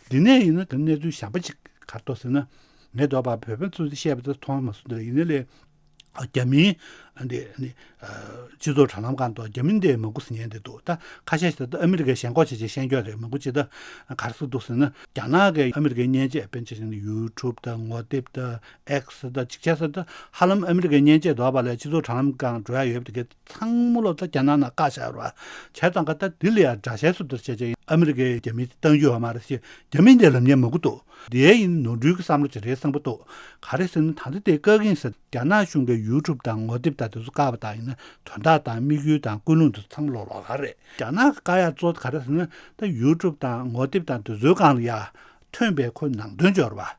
འདི་ནས་ཡིན་ན་ག་གནས་ཚུལ་གཞན་པ་ཅིག་ག་རེ་འདུག་ཟེར་ན། ངས་འདོད་པ་བོད་པ་ཚོས་བཤད་པ་དེ་མཐོང་མ་སོང་། དེ་ལ་ཡིན་ནའི་ལས་རྒྱ་མིའི་ཨ་འདི་ནི་སྤྱི་ཚོགས་དྲ་ལམ་སྒང་དུ་རྒྱ་མི་འདི་མང་པོ་ཟེར་མཁན་འདི་འདུག་ད་ཁ་ཤས་ཤིག་ད་ཨ་མི་རི་ཀའི་ཞེན་ཁོག་བྱས་བྱས་ཤེས་རྒྱུ་རེད། མང་པོ་ཅིག་ད་ག་རེ་ཟེར་འདུག་ཟེར་ན། རྒྱ་ནག་གི་ཨ་མི་རི་ཀའི་མཉེན་ཆས་དཔེར་ན་ཆ་བཞག་ན་ཡུ་ཊུབ་དང་ངོ་དེབ་དང་ཨེག་སི་དང་ཅིག་བྱས་ཟེར་ད་ཧ་ལམ་ཨ་མི་རི་ཀའི་མཉེན་ཆས་འདོགས་པ་ལས་སྤྱི་ཚོགས་དྲ་ལམ་སྒང་འགྲོ་ཡ་ཡོད་པ་དེ་གའི་ཚང་མ་ལོ་ད་རྒྱ་ནག་ནང་བཀག་བཞག་ཡོད་རེད་བ། བྱས་ཙང་ཀ་ད་འདི་ལ་ཡ་དགྲ་ཤ་སུབ་ལྟར་བྱས་བྱས་ཨ་མི་རི་ཀའི་རྒྱ་མི་བཏང་རྒྱུ་ཡོད་མ་རེད་ཟེར། རྒྱ་མི་འདི་ལབ་མཁན་མང་པོ་འདུག་འདིའི་ཡིན་ནོར་འཁྲུལ་གྱི་བསམ་བློ་ཅིག་རེད་བསམ་པ་འདུག་ག་རེ་ཟེར་ན་ད་ལྟ་དེ་བཀག་གི་ཡིན་ཟེར། རྒྱ་ནག་གཞུང་གིས་ཡུ་ཊུབ་དང་ངོ་དེབ་དང་དེ་ཚོ་བཀག་པ་དང་ཡིན་ན་དོན་དག་དང་དམིགས་ཡུལ་དང་ཀུན་སློང་དེ་ཚོ་ཚང་མ་ལོག་ལོག་ག་རེད། རྒྱ་ནག་གི་བཀག་ཡག་གཙོ་བོ་ག་རེ་ཟེར་ན་ད་ཡུ་ཊུབ་དང་ངོ་དེབ་དང་དེ་ཚོའི་སྒང་ལ་ཡ་ཐོན་པའི་ཁོ་ནང་དོན་འབྱོར་བ།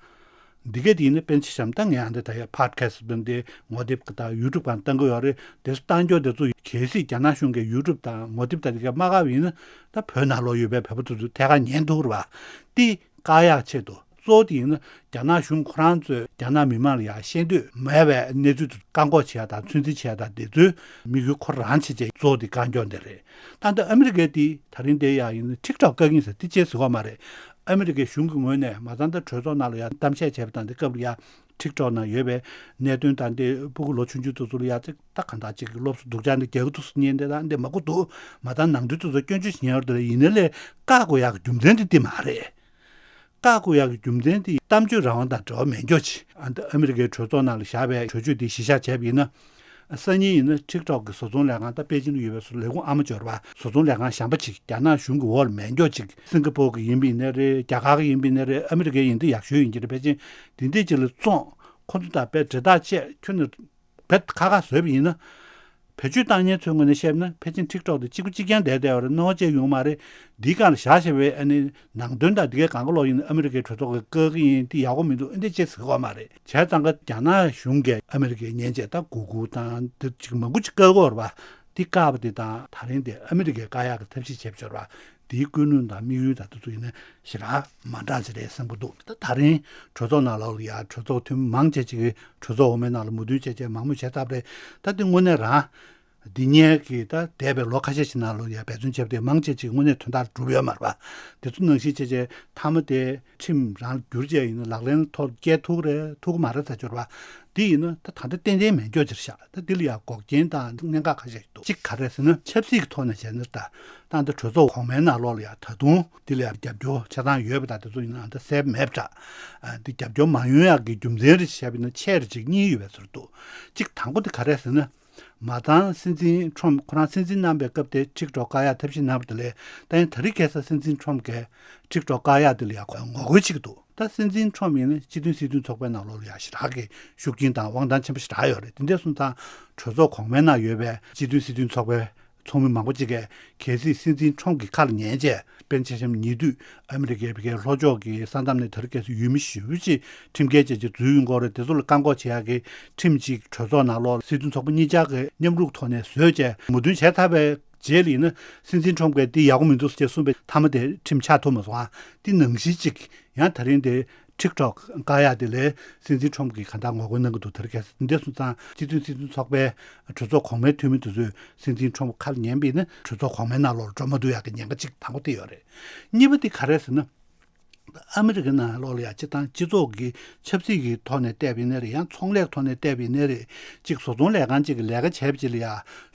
འདི་ག་དེ་ཡིན་ན་དཔེར་ན་ཆ་བཞག་ན་ད་ངས་ཨ་འདི་ད་ཡ་པོ་ཌི་ཁ་སི་ཊི་བཏང་སྟེ་ངོ་དེབ་ཀྱི་ད་ཡུ་ཊུབ་སྒང་བཏང་གི་ཡོད་རེད། དེ་ཚོ་བཏང་རྒྱུ་དེ་ཚོ་གལ་སྲིད་རྒྱ་ནག་གཞུང་གིས་ཡུ་ཊུབ་དང་ངོ་དེབ་དང་དེ་ག་མ་བཀག་པ་ཡིན་ན་ད་བོད་ནང་ལོགས་ཡོད་པའི་བོད་པ་དེ་ཚོ་ཐད་ཀར་ཉན་ཐུབ་རེད་བ། དེ་བཀག་ཡག་ཆེད་དུ་གཙོ་བོ་དེ་ཡིན་ན་རྒྱ་ནག་གཞུང་ཁོ་རང་ཚོས་རྒྱ་ནག་མི་མང་ལ་ཡ་ཤེས་འདོད་མེད་པའི་གནས་ཚུལ་དེ་བཀག་འགོག་བྱེད་ཡག་དང་ཚོད་འཛིན་བྱེད་ཡག་དང་དེ་ཚོའི་དམིགས་ཡུལ་ཁོ་རང་བྱེད་ཆེད་གཙོ་བོ་དེ་བཀག་འགོག་འདི་རེད། ད་ལྟ་ཨ་མི་རི་ཀའི་དེ་ད་རིང་དེ་ཡ་ཡིན་ན་ཊིག་ཊོག་བཀག་གི་ཡིན་ཟེར་དེ་ཅི་ཟེར་གོ་མ་རེད། ཨ་མི་རི་ཀའི་གཞུང་གི་ངོས་ནས་མ་ཚང་ད་གྲོས་ཚོགས་ནང་ལ་ཡང་གཏམ་བཤད་བྱས་པ་དང་དེ་སྐབས་ལ་ཡ་ཊིག་ཊོག་ནང་ཡོད་པའི་གནད་དོན་དང་དེ་སྤུ་གུ་ལོ་ཆུང་ཆུང་དེ་ཚོ་ལ་ཡ་ཅིག་ད་གང་ལྟར་ཅིག་སློབ་གསོ་སྡུག་ཅག་འདི་རྒྱག་གི་འདུག་ཟེར་མཁན་དེ་དང་འདི་མང་པོ་འདུག་མ་ཚང་ནང་དོན་དེ་ཚོ་སྐྱོན་བརྗོད་བྱེད་མཁན་ཡོད་རེད། དེ་ལ་ཡིན་ན་ལས་བཀག་དགོས་ཡག་གི་རྒྱུ་མཚན་དེ་དེ་མ་རེད། བཀག་དགོས་ཡག་གི་རྒྱུ་མཚན་དེ་གཏམ་བརྗོད་རང་དབང་དང་འབྲེལ་བ་མེད་མཁན་ཅིག་ཨ་ནི་ཨ་མི་རི་ཀའི་གྲོས་ཚོགས་ནང་ལ་བཞག་པའི་གྲོས་ཆོད་དེ་གཞི་བཞག་བྱས་པ་ཡིན་ན། སང་ཉིན་ཡིན་ན་ཊིག་ཊོག་གི་བཟོ་ཚོང་ལས་ཁང་ད་པེ་ཅིང་ལ་ཡོད་པའི་བཟོ་ལས་ཁུངས་ཨ་མ་འབྱོར་བ་བཟོ་ཚོང་ལས་ཁང་གཞན་པ་ཅིག་རྒྱ་ནག་གཞུང་གི་འོག་ལ་མེད་མཁན་ཅིག་སིང་ག་པོར་གི་ཡིན་པ་ཡིན་ནའི་རེད། རྒྱ་གར་གི་ཡིན་པ་ཡིན་ནའི་རེད། ཨ་མི་རི་ཀའི་ཡིན་དེ་ཡག་ཤོས་ཡིན་གྱི་རེད། ཕལ་ཆེར་དེ་འདྲས་ཅིག་ལ་བཙོང་ཁོ་ཚོ་དང་དཔེ་འབྲེལ་ཐག་བཅད་ཁྱོན་ནས་བེད་ཁ་ཁ་བཟོས་པ་ཡིན་ན། བེད་སྤྱོད་བཏང་མཁན་ཚོའི་ངོས་ནས་བཤད་ན་ཕལ་ཆེར་ཊིག་ཊོག་དེ་གཅིག་པུ་གཅིག་རྐྱང་བསྡད་བསྡད་པ་རེད། སྣང་བ་ཅི་ཡོང་མ་རེད། འདིའི་སྒང་ལ་བཞག་བཞག་པའི་ཨ་ནི་ནང་དོན་དང་འདི་གའི་གང་ག་ལོག་ཡིན་ན་ཨ་མི་རི་ཀའི་གྲོས་ཚོགས་ཀྱིས་བཀག་གི་ཡིན། དེ་ཡག་པོ་མི་འདུག་ཨ་འདི་ཅི་ཟེར་གི་ཡོད་མ་རེད། བྱས་ཙང་ཀ་རྒྱ་ནག་གཞུང་གིས་ཨ་མི་རི་ཀའི་མཉེན་ཆས་ད་གུ་གུལ་དང་འདི་ཅིག་མང་པོ་ཅིག་བཀག་གི་ཡོད་རེད་པ། འདི་བཀག་པ་དེ་དང་ད་རིང་དེ་ཨ་མི་རི་ཀས་བཀག་ཡག་གི་ཐབས་ཤེས་བྱས་པ་ཅིག་ཡོད་རེད་པ། འདིའི་ཀུན་སློང་དང་དམིགས་ཡུལ་དང་དེ་ཚོ་ཡིན་ན་ཞེ་དྲག་མ་འདྲ་ཅིག་རེད་བསམ་གྱི་འདུག་ད་ད་རིང་གྲོས་ཚོགས་ནང་ལོགས་ལ་ཡ་གྲོས་ཚོགས་འཐུས་མི་མང་ཆེ་ཅིག་གིས་གྲོས་ཚོགས་འོག་མའི་ནང་ལ་མོས་མཐུན་བྱས་བྱས་མང་མོས་བྱས་ཚར་བ་རེད། ད་འདི་དངོས་གནས་རང་འདི་སྔོན་གྱི་ད་འདས་པའི་ལོ་ཁ་ཤས་ཤིག་ནང་ལོགས་ཡ་འབད་བརྩོན་བྱས་པ་དེ་མང་ཆེ་ཅིག་དངོས་གནས་དོན་དག་གྲུབ་ཡོད་མ་རེད་པ། དེ་ཚོ་ནང་བཞིན་བྱས་བྱས་མཐའ་མ་དེ་ཁྲིམས་རང་བསྒྱུར་བྱས་ཡིན་ན་ལག་ལེན་ཐོག་སྐྱེལ་ཐུབ་རེད་ཐུབ་ཀྱི་མ་རེད་ཟེར་གྱི་ཡོད་རེད་པ། འདི་ཡིན་ན་ད་ད་ལྟ་ཏན་ཏན་མེད་མཁན་ཅིག་རེད་ཤག་ད་འདི་ལ་ཡ་འགོག་རྐྱེན་དང་གནད་འགག་ཁ་ཤས་ཤིག་འདུག་གཅིག་ག་རེ་ཟེར་ན་ཆབ་སྲིད་ཀྱི་ཐོག་ནས་བྱས་ན་ད་ད་ལྟ་གྲོས་ཚོགས་གོང་མའི་ནང་ལོགས་ལ་ཡ་ད་དུང་འདི་ལ་ཡ་རྒྱབ་སྐྱོར་ཆ་ཚང་ཡོད་པ་དང་དེ་ཚོ་ཡིན་ན་ད་གསལ་པོ་མེད་པ་འདྲ། ཨ་འདི་རྒྱབ་སྐྱོར་མ་ཡོང་ཡག་གི་རྒྱུ་མཚན་རེ་བཤད་པ་ཡིན་ན་ཆེ་རེ་གཅིག་གཉིས་ཡོད་པའི་ཚོད་འདུག་གཅིག་དང་པོ་དེ་ག་རེ་ཟེར་ན། མ་ཚང་སྲིད་འཛིན་ཁྲོམ་ཁོ་རང་སྲིད་འཛིན་གནང་པའི་སྐབས་དེ་ཁྲིག་ཁྲོག་བཀག་ཡག་ཐབས་ཤེས་གནང་བ་དེ་ལས་ད་ཡིན་ད་རེས་ཁ་སང་སྲིད་འཛིན་ཁྲོམ་གིས་ཁྲིག་ཁྲོག་བཀག་ཡག་དེ་ལ་ཡ་ཁོ་ངོ་རྒོལ་བྱེད་ཀྱི་འདུག་ད་སྲིད་འཛིན་ཁྲོམ་ཡིན་ན་སྤྱི་མཐུན་སྲིད་དོན་ཚོགས་པའི་ནང་ལོགས་ལ་ཡ་ཞེ་དྲག་གི་ཤུགས་རྐྱེན་དང་དབང་ཐང་ཆེན་པོ་ཞེ་དྲག་ཡོད་རེད། དེ་འདྲ་སོང་ཙང་གྲོས་ཚོགས་གོང་མའི་ནང་ཡོད་པའི་སྤྱི་མཐུན་སྲིད་དོན་ཚོགས་པའི་ཚོགས་མི་མང་པོ་ཅིག་གིས་གལ་སྲིད་སྲིད་འཛིན་ཁྲོམ་གྱི་ཁ་ལ་ཉན་བྱས་དཔེར་ན་ཆ་བཞག་ཉེ་དུས་ཨ་མི་རི་ཀའི་ཕ་གིའི་ལྷོ་ཕྱོགས་ཀྱི་ས་མཚམས་ནས་དེ་རིང་ཁ་སང་ཡུལ་མི་ཞེ་པོ་ཅིག་ཁྲིམས་འགལ་བྱས་ཅིག་འཛུལ་ཡོང་གི་ཡོད་རེད། དེ་ཚོ་ལ་བཀག་འགོག་བྱེད་ཡག་གི་ཁྲིམས་ཅིག་གྲོས་ཚོགས་ནང་ལོགས་སྲིད་དོན་ཚོགས་པ་གཉིས་ཆ་གི་མཉམ་རུབ་ཐོག་ནས་བཟོས་བྱས་མོས་མཐུན་བྱས་ཚར་བའི་རྗེས་ལ་ཡིན་ན་སྲིད་འཛིན་ཁྲོམ་གྱིས་འདི་ཡག་པོ་མི་འདུག་ཅེས་གསུངས་པའི་མཐའ་མ་དེ་ཁྲིམས་ཆགས་ཐུབ་མ་སོང་ཨ། འདི་ནང་བཞིན་ཅིག་ཡང་ད་རིང་དེ་ཁྲིག་ཁྲོག་བཀག་ཡག་དེ་ལས་སྲིད་འཛིན་ཁྲོམ་གྱིས་གང་ལྟར་ངོ་རྒོལ་གནང་གི་འདུག་དེ་རིང་ཁ་སང་འདི་འདྲ་སོང་ཙང་སྤྱི་མཐུན་སྲིད་དོན་ཚོགས་པའི་གྲོས་ཚོགས་གོང་མའི་འཐུས་མི་དེ་ཚོས་སྲིད་འཛིན་ཁྲོམ་ཁ་ལ་ཉན་པ་ཡིན་ན་གྲོས་ཚོགས་གོང་མའི་ནང་ལོགས་ལ་འགྲོ་མ་ཐུབ་ཡག་གི་ཉེན་ཁ་གཅིག་དང་པོ་དེ་ཡོད་རེད། གཉིས་པ་དེ་ག་རེ་ཟེར་ན། ཨ་མི་རི་ཀའི་ནང་ལོགས་ལ་ཡ་སྤྱི་བཏང་སྤྱི་ཚོགས་ཀྱི་ཆབ་སྲིད་ཀྱི་ཐོག་ནས་བལྟས་པ་ཡིན་ན་རེད། ཡང་ཚོང་ལས་ཐོག་ནས་བལྟས་པ་ཡིན་ན་རེད། གཅིག་བཟོ་ཚོང་ལས་ཁང་གཅིག་གི་ལས་ཀ་བྱས་པ་ཅིག་ལ་ཡ་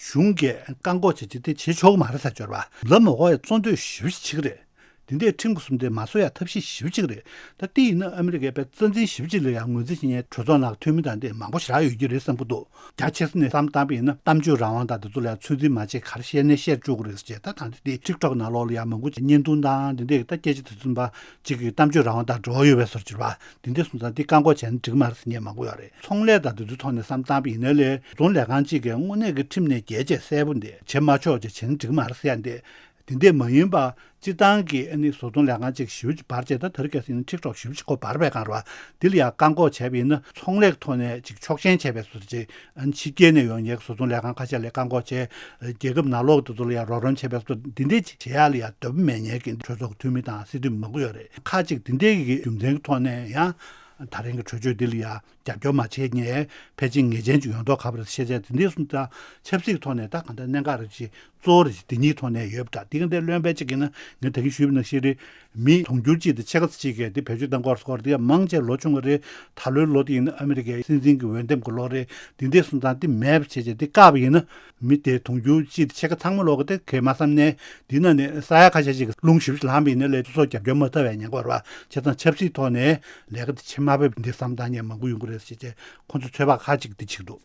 གཞུང་གིས་བཀག་འགོག་བྱེད་ཅིག་དེ་བྱེད་ཆོག་གི་མ་རེད་ཟེར་གྱི་ཡོད་རེད་པ། ལབ་མ་དགོས་པའི་གཙོ་འདོད་ཞེ་པོ་ཅིག་བྱེད་ཀྱི་རེད། དེ་འདྲའི་ཁྲིམས་ཀྱི་ཟུར་དེ་མ་བཟོ་ཡ་ཐབས་ཤེས་ཞེ་པོ་ཅིག་རེད། ད་དེ་ཡིན་ན་ཨ་མི་རི་ཀས་དཔེ་རྩ་འཛིན་ཞེ་པོ་ཅིག་ལ་ཡང་ངོས་འཛིན་བྱེད་མཁན་གྲོས་ཚོགས་ནང་འཐུས་མི་དང་དེ་མང་པོ་ཞེ་དྲག་ཡོད་ཀྱི་རེད་བསམ་གྱི་འདུག་རྒྱ་ཆེ་ས་ནས་བསམ་བཏང་པ་ཡིན་ན་གཏམ་བརྗོད་རང་དབང་དང་དེ་ཚོ་ལ་ཡང་ཚོད་འཛིན་མ་བྱེད་ག་རེ་བཤད་ནའི་བཤད་བཅུག་གི་རེད་ཟེར་བྱས། ད་ད་ལྟ་དེ་ཊིག་ཊོག་ནང་ལོགས་ལ་ཡང་མང་པོ་བརྙན་ཐུང་དང་དེ་འདྲའི་ད་སྐད་ཆ་དེ་ཚོ་འབའ་གཅིག་གིས་གཏམ་བརྗོད་རང་དབང་དང་འབྲེལ་བ་ཡོད་པའི་བཟོ་འདྲ་བྱེད་པ། དེ་འདྲ་སོང་ཙང་དེ་བཀག་འགོག་བྱས་ན་འགྲིག་མ་རེད་ཟེར་མཁན་མང་པོ་ཡོད་རེད། ཚོང་ལས་དང་དེ་ཚོའི་ཐོག་ནས་བསམ་བཏང་པ་ཡིན་ན་ལས་བཟོ་ཚོང་ལས་ཁང་གཅིག་གིས་དངོས་གནས་ཀྱི་ཁྲིམས་ནས་འགལ་བྱས་གསལ་པོ་འདི་བྱེད་མ་ཆོག་ཅེས་བྱས་ན་འགྲིག་མ་རེད་ཟེར་ཡ་འདི། དེ་འདྲས་མ་ཡིན་པ། སྤྱིར་བཏང་གི་ཨ་ནི་བཟོ་ཚོང་ལས་ཁང་གཅིག་ཞེ་པོ་ཅིག་འབར་བྱས་ད་དེ་རིང་ཁ་སང་ནི་ཊིག་ཊོག་ཞེ་པོ་ཅིག་ཁོ་འབར་བའི་སྒང་རེད་པ། འདི་ལ་ཡང་བཀག་འགོག་བྱས་པ་ཡིན་ན་ཚོང་ལས་ཐོག་ནས་ཅིག་ཆོག་མཆན་བྱས་པའི་བཟོ་འདྲ་ཅིག་ཨ་ནི་ཕྱི་རྒྱལ་ནས་ཡོང་མཁན་བཟོ་ཚོང་ལས་ཁང་ཁ་ཤས་ལ་བཀག་འགོག་བྱས། རྒྱལ་ཁབ་ནང་ལོགས་དེ་ཚོ་ལ་ཡང་རོགས་རམ་བྱས་པའི་བཟོ་འདི་འདྲས་ཅིག་བྱེད་ཡག་ལ་ཡང་འདོད་པ་མེད་མཁན་གྱི་གྲོས་ཚོགས་འཐུས་མི་དང་སྲིད་འཐུས་མང་པོ་ཡོད་རེད། ཁག་ཅིག་འདི་འདྲས་ཀྱི་རྒྱུ་མཚན་གྱི་ཐོག་ནས་ཡང་ད་རིང་གི་གྲོས་ཆོད་འདི་ལ་ཡང་རྒྱབ་སྐྱོར་མ་བྱས་མཁན་ཕལ་ཆེར་ངེས་ཅན་ཅིག་ཡོང་མདོག་ཁ་པོ་རེད་ཤེས་བྱས། དེ་འདྲས་སོང་ཙང་ཆབ་སྲིད་ཐོག་ནས་ད་གང་ལྟར་གནད་འགག་རེ་ཅིག་གཙོ་བོ་རེ་ཅིག་འདི་གཉིས་ཐོག་ནས་ཡོད་པ་འདྲ། དེ་ག་འདྲའི་བློན་པོ་ཅིག་ཡིན་ན་ངས་ད་གིན་ཞུས་པ་ནང་བཞིན་རེད། མི་དུང་ཕྱུར་གཅིག་དང་ཕྱེད་ཀ་ཙམ་ཅིག་གིས་དེ་བེད་སྤྱོད་གཏང་གི་ཡོད་རེད་ཟེར་གི་རེད། དེ་ཡང་མང་ཆེ་ལོ་ཆུང་བ་རེད། ད་ལོའི་ལོ་དེ་ཡིན་ན་ཨ་མི་རི་ཀའི་སྲིད་འཛིན་གྱི་འོས་འདེམས་ཀྱི་ལོ་རེད། དེ་འདྲས་སོང་ཙང་དེ་མེད་པ་བྱས་བྱས་དེ་བཀག་པ་ཡིན་ན་མི་དེ་དུང་ཕྱུར་གཅིག་དང་ཕྱེད་ཀ་ཚང་མ་ལོག་གི་དེ་གས་མ་བསམ་ནས་འདི་ན་ནི་ས་ཡ་ཁ་ཤས་ཤིག་གི་རླུང་ཞེ་པོ་ཅིག་ལངས་པ་ཡིན་ན་ལས་སོ་སོ་རྒྱབ་སྐྱོར་མ་ཐོབ་པའི་ཉེན་ཁ་ཡོད་རེད་པ། བྱས་ཙང་ཆབ་སྲིད་ཐོག་ནས་ལས་ཀ་དེ་བྱེད་མ་ཕོད་པ་འདི་བསམ་བཏང་མཁན་མང་པོ་ཡོང་གི་རེད་ཟེར་བྱས་ཁོ་ཚོ་ཚོད་དཔག་ཁག་ཅིག་འདི་བྱེད་ཀྱི་འདུག་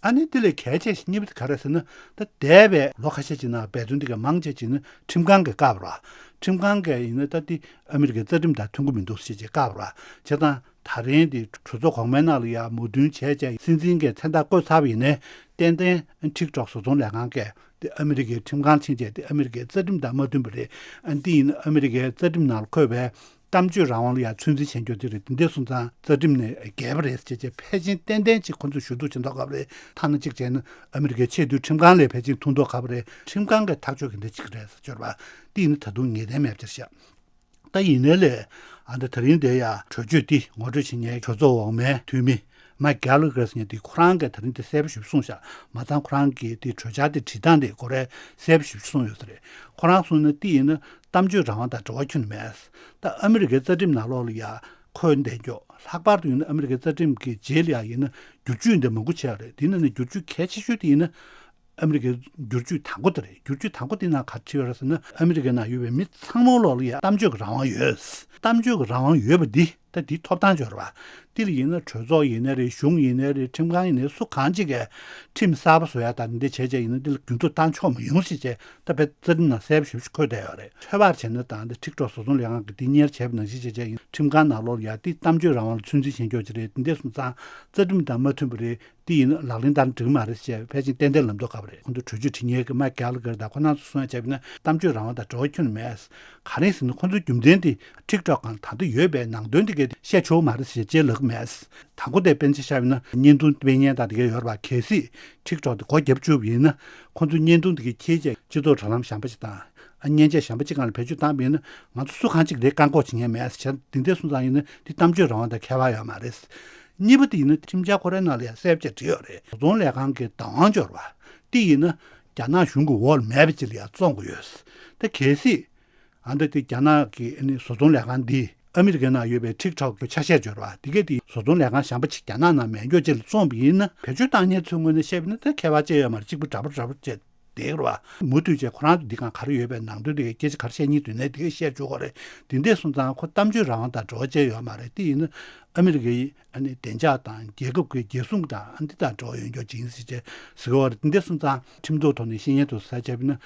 ཨ་ནི་དེ་ལས་གལ་ཆེ་ཤོས་གཉིས་པ་དེ་ག་རེ་ཟེར་ན། ད་འདས་པའི་ལོ་ཁ་ཤས་ཅིག་ནང་འབད་བརྩོན་དེ་གའི་མང་ཆེ་ཅིག་ནི་ཁྲིམས་ཁང་གིས་བཀག་པ་རེད། ཁྲིམས་ཁང་གིས་ཡིན་ན་ད་དེ་ཨ་མི་རི་ཀའི་རྩ་ཁྲིམས་དང་མཐུན་གྱི་མི་འདུག་ཟེར་བྱས་བཀག་པ་རེད། བྱས་ཙང་ད་རིང་དེ་གྲོས་ཚོགས་གོང་མའི་ནང་ལ་ཡང་མོས་མཐུན་བྱས་བྱས་སྲིད་འཛིན་གྱིས་མཚན་རྟགས་བཀོད་ཚར་བ་ཡིན་ནའི་ཏན་ཏན་ཊིག་ཊོག་བཟོ་ཚོང་ལས་ཁང་གིས་དེ་ཨ་མི་རི་ཀའི་ཁྲིམས་ཁང་ཕྱིན་བྱས་དེ་ཨ་མི་རི་ཀའི་རྩ་ཁྲིམས་དང་མ་མཐུན་པ་རེད། ཨ་འདི་ཡིན་ན་ཨ་མི་རི་ཀའི་རྩ་ཁྲིམས་ནང་ལ་འཁོད་པའི་གཏམ་བརྗོད་རང་དབང་ལ་ཡང་ཚོད་འཛིན་བྱེད་རྒྱུ་དེ་རེད། དེ་འདྲ་སོང་ཙང་རྩ་ཁྲིམས་ནས་འགལ་བ་རེད་ཅེས་བྱས་ཕལ་ཆེར་ཏན་ཏན་ཅིག་ཁོ་ཚོས་ཞུ་གཏུག་བྱེད་མདོག་ཁ་པོ་རེད། ཐ་ན་གཅིག་བྱས་ན་ཨ་མི་རི་ཀའི་ཆེས་མཐོའི་ཁྲིམས་ཁང་ལས་ཕལ་ཆེར་མཐུ་མདོག་ཁ་པོ་རེད། ཁྲིམས་ཁང་གིས་ཐག་གཅོད་ག་འདྲ་བྱེད་ཀྱི་རེད་ཟེར་གྱི་ཡོད་རེད་པ། དེ་ཡིན་ན་ད་དུང་ངེས་གཏན་མེད་པ་ཅིག་རེད་ཤག་ད་ཡིན་ནའི་ལས་ཨ་ད་ད་རིང་དེ་ཡ་གྲོས་ཆོད་འདི་ངོ་སྤྲོད་བྱེད་མཁན་གྲོས་ཚོགས་འོག་མའི་འཐུས་མི་མའིཀ་གྷེ་ལ་གྷེར་ཟེར་མཁན་དེ་ཁོ་རང་གིས་ད་རིང་དེ་གསལ་པོ་ཞིག་གསུངས་ཤག་མ་ཚང་ཁོ་རང་གིས་དེ་གྲོས་འཆར་དེ་བྲིས་སྟངས་དེ་ཁོ་རང་གསལ་པོ་ཞིག་གསུངས་ཡོད་ས་རེད། ཁོ་རང་གསུངས་ན་དེ་ཡིན་ན་གཏམ་བརྗོད་རང་དབང་དང་འབྲེལ་བ་ཁྱོན་ནས་མེད། ད་ཨ་མི་རི་ཀའི་རྩ་ཁྲིམས་ནང་ལོགས་ལ་ཡ་འཁོད་བསྡད་རྒྱུ། ལྷག་པར་དུ་ཡིན་ན་ཨ་མི་རི་ཀའི་རྩ་ཁྲིམས་ཀྱི་རྗེས་ལ་ཡ་ཡིན་ན་བསྒྱུར་བཅོས་འདི་མང་པོ་བྱས་པ་རེད། དེ་ནང་ནས་བསྒྱུར་བཅོས་གལ་ཆེ་ཤོས་དེ་ཡིན་ན་ཨ་མི་རི་ཀའི་བསྒྱུར་བཅོས་དང་པོ་དེ་རེད། བསྒྱུར་བཅོས་དང་པོ་དེ་ནང་ག་རེ་བྲིས་ཡོད་རེད་ཟེར་ན། ཨ་མི་རི་ཀའི་ནང་ཡོད་པའི་མི་ཚང་མ་ལོགས་ལ་ཡ་གཏམ་བརྗོད་ཀྱི་རང་དབང་ཡོད། གཏམ་བརྗོད་ཀྱི་རང་དབང་ཡོད་པ་འདི་ད་འདིའི་ཐོབ་ཐང་ཅིག་ཡོད་རེད་པ། དེ་ལ་ཡིན་ན་གྲོས་ཚོགས་ཡིན་ནའི་རེད། གཞུང་ཡིན་ནའི་རེད། ཁྲིམས་ཁང་ཡིན་ནའི་སུ་གང་ཅིག་གིས་ཁྲིམས་གསར་པ་བཟོ་ཡ་དང་འདི་འདྲ་བྱས་བྱས་ཡིན་ན་འདི་ལ་རྒྱུན་མཐུད་བཏང་ཆོག་མི་ཡོང་ཟེར་བྱས་ད་དཔེ་རྩ་ཁྲིམས་ནང་གསལ་པོ་ཞེ་པོ་ཅིག་འཁོད་བསྡད་ཡོད་རེད། ཚོད་དཔག་བྱས་ན་ད་འདི་ཊིག་ཊོག་བཟོ་ཚོང་ལས་ཁང་གིས་འདི་གཉེར་བྱས་པ་ནང་བཞིན་བྱས་བྱས་ཡིན་ཁྲིམས་ཁང་ནང་ལོགས་ལ་ཡ་འདི་གཏམ་བརྗོད་རང་དབང་ལ་ཚོད་འཛིན་བྱེད་མཁན་ཅིག་རེད། འདི་འདྲ་སོང་ཙང་རྩ་ཁྲིམས་དང་མ་མཐུན་པ་རེད། འདི་ཡིན་ན་ལག་ལེན་བསྟར་འགྲིག་མ་རེད་ཞེས་ཕལ་ཆེར་ཏན་ཏན་ལབ་མདོག་ཁ་པོ་རེད། ཁོང་ཚོ་གྲོས་ཆོད་བྲིས་མཁན་གྱི་མའིཀ་གྷེ་ལ་གྷེར་དང་ཁོ་རང་ཚོ་གསུང་ཡ་བྱས་པ་ཡིན་ན་གཏམ་བརྗོད་རང་དབང་དང་འབྲེལ་བ་ཁྱོན་ནས་མེད། ག་རེ་ཟེར་ན་ཁོང་ཚོའི་རྒྱུ་མཚན་དེ་ཊིག་ཊོག་སྒང་ད་ལྟ་ཡོད་པའི་ནང་དོན་དེ་གས་བཤད་ཆོག་མ་རེད་ཞེས་ཅེས་ལབ་ཀྱི་མེད། དང་པོ་དེ་དཔེར་ན་ཆ་བཞག་པ་ཡིན་ན་བརྙན་ཐུང་སྤེལ་མཁན་དང་དེ་གས་ཡོད་རེད་པ། གལ་སྲིད་ཊིག་ཊོག་དེ་སྒོ་བརྒྱབ་བཅུག་པ་ཡིན་ན་ཁོང་ཚོའི་བརྙན་ཐུང་དེ་གས་ཁྱེར་བྱས་སྤྱི་ཚོགས་དྲ་ལམ་གཞན་པ་ཞིག་དང་ ཨ་མཉེན་ཆས་གཞན་པ་གཅིག་སྒང་ལ་བེད་སྤྱོད་བཏང་བ་ཡིན་ན་ང་ཚོ་སུ་གང་གཅིག་དེ་བཀག་འགོག་བྱེད་མཁན་མེད་ཟེར་བྱས། འདི་འདྲ་སོང་ཙང་ཡིན་ན་འདི་གཏམ་བརྗོད་རང་དབང་དང་ཁྱད་པར་ཡོད་མ་རེད། གཉིས་པ་དེ་ཡིན་ན་ཁྲིམས་འཆར་ཁོ་རའི་ནང་ལ་ཡང་གསལ་པོ་བྱས་བྲིས་ཡོད་རེད། བཟོ་ཚོང་ལས་ཁང་གི་བདག་དབང་འབྱོར་བ་དེ་ཡིན་ན་རྒྱ་ནག་གཞུང་གི་འོག་ལ་མེད་པ་ཅིག་ལ་ཡང་བཙོང་དགོས་ཡོད། ད་གལ་སྲིད་ཨ་འདི་དེ་རྒྱ་ནག་གི་ཨ་ནི་བཟོ་ཚོང་ལས་ཁང་འདི་ཨ་མི་རི་ཀའི་ནང་ཡོད་པའི་ཊིག་ཊོག་གི་ཆ་ཤས་འབྱོར་བ་དེ་གས་དེ་བཟོ་ཚོང་ལས་ཁང་གཞན་པ་ཅིག་རྒྱ་ནག་ནང་མེད་མཁན་ཅིག་ལ་བཙོངས་པ་ཡིན་ན། བེད་སྤྱོད་བཏང་མཁན་ཚོའི་ངོས་ནས་བཤད་པ་ཡིན་ན་ད་ཁྱད་པར་ཅི་ཡོད་མ་རེད། གཅིག་པ་འདྲ་པོ་འདྲ་པོ་བྱས་བསྡད་ཀྱི་རེད་བ། མུ་མཐུད་བྱས་ཁོ་རང་ཚོ་འདི་སྒང་ག་རེ་ཡོད་པའི་ནང་དོན་དེ་གས་སྐད་ཆ་ག་རེ་བཤད་སྙིང་འདོད་ནའི་དེ་གས་བཤད་ཆོག་གི་རེད། དེ་འདྲ་སོང་ཙང་ཁོ་གཏམ་བརྗོད་རང་དབང་དང་འབྲེལ་བ་ཅི་ཡོད་མ་རེད། དེ་ཡིན་ན་ཨ་མི་རི་ཀའི་ཨ་ནི་བདེ་འཇགས་དང་རྒྱལ་ཁབ་ཀྱི་རྒྱལ་སྲུང་དང་ཨ་འདི་དང་འབྲེལ་བ་ཡོད་མཁན་ཅིག་ཡིན་ཟེར་བྱས་ཟེར་གྱི་ཡོད་རེད། དེ་འདྲ་སོང་ཙང་ཁྲིམས་ཐོག་ཐོག་ནས་བཤད་མཁན་དེ་ཚོ་ཟེར་བྱས་པ་ཡིན་ན།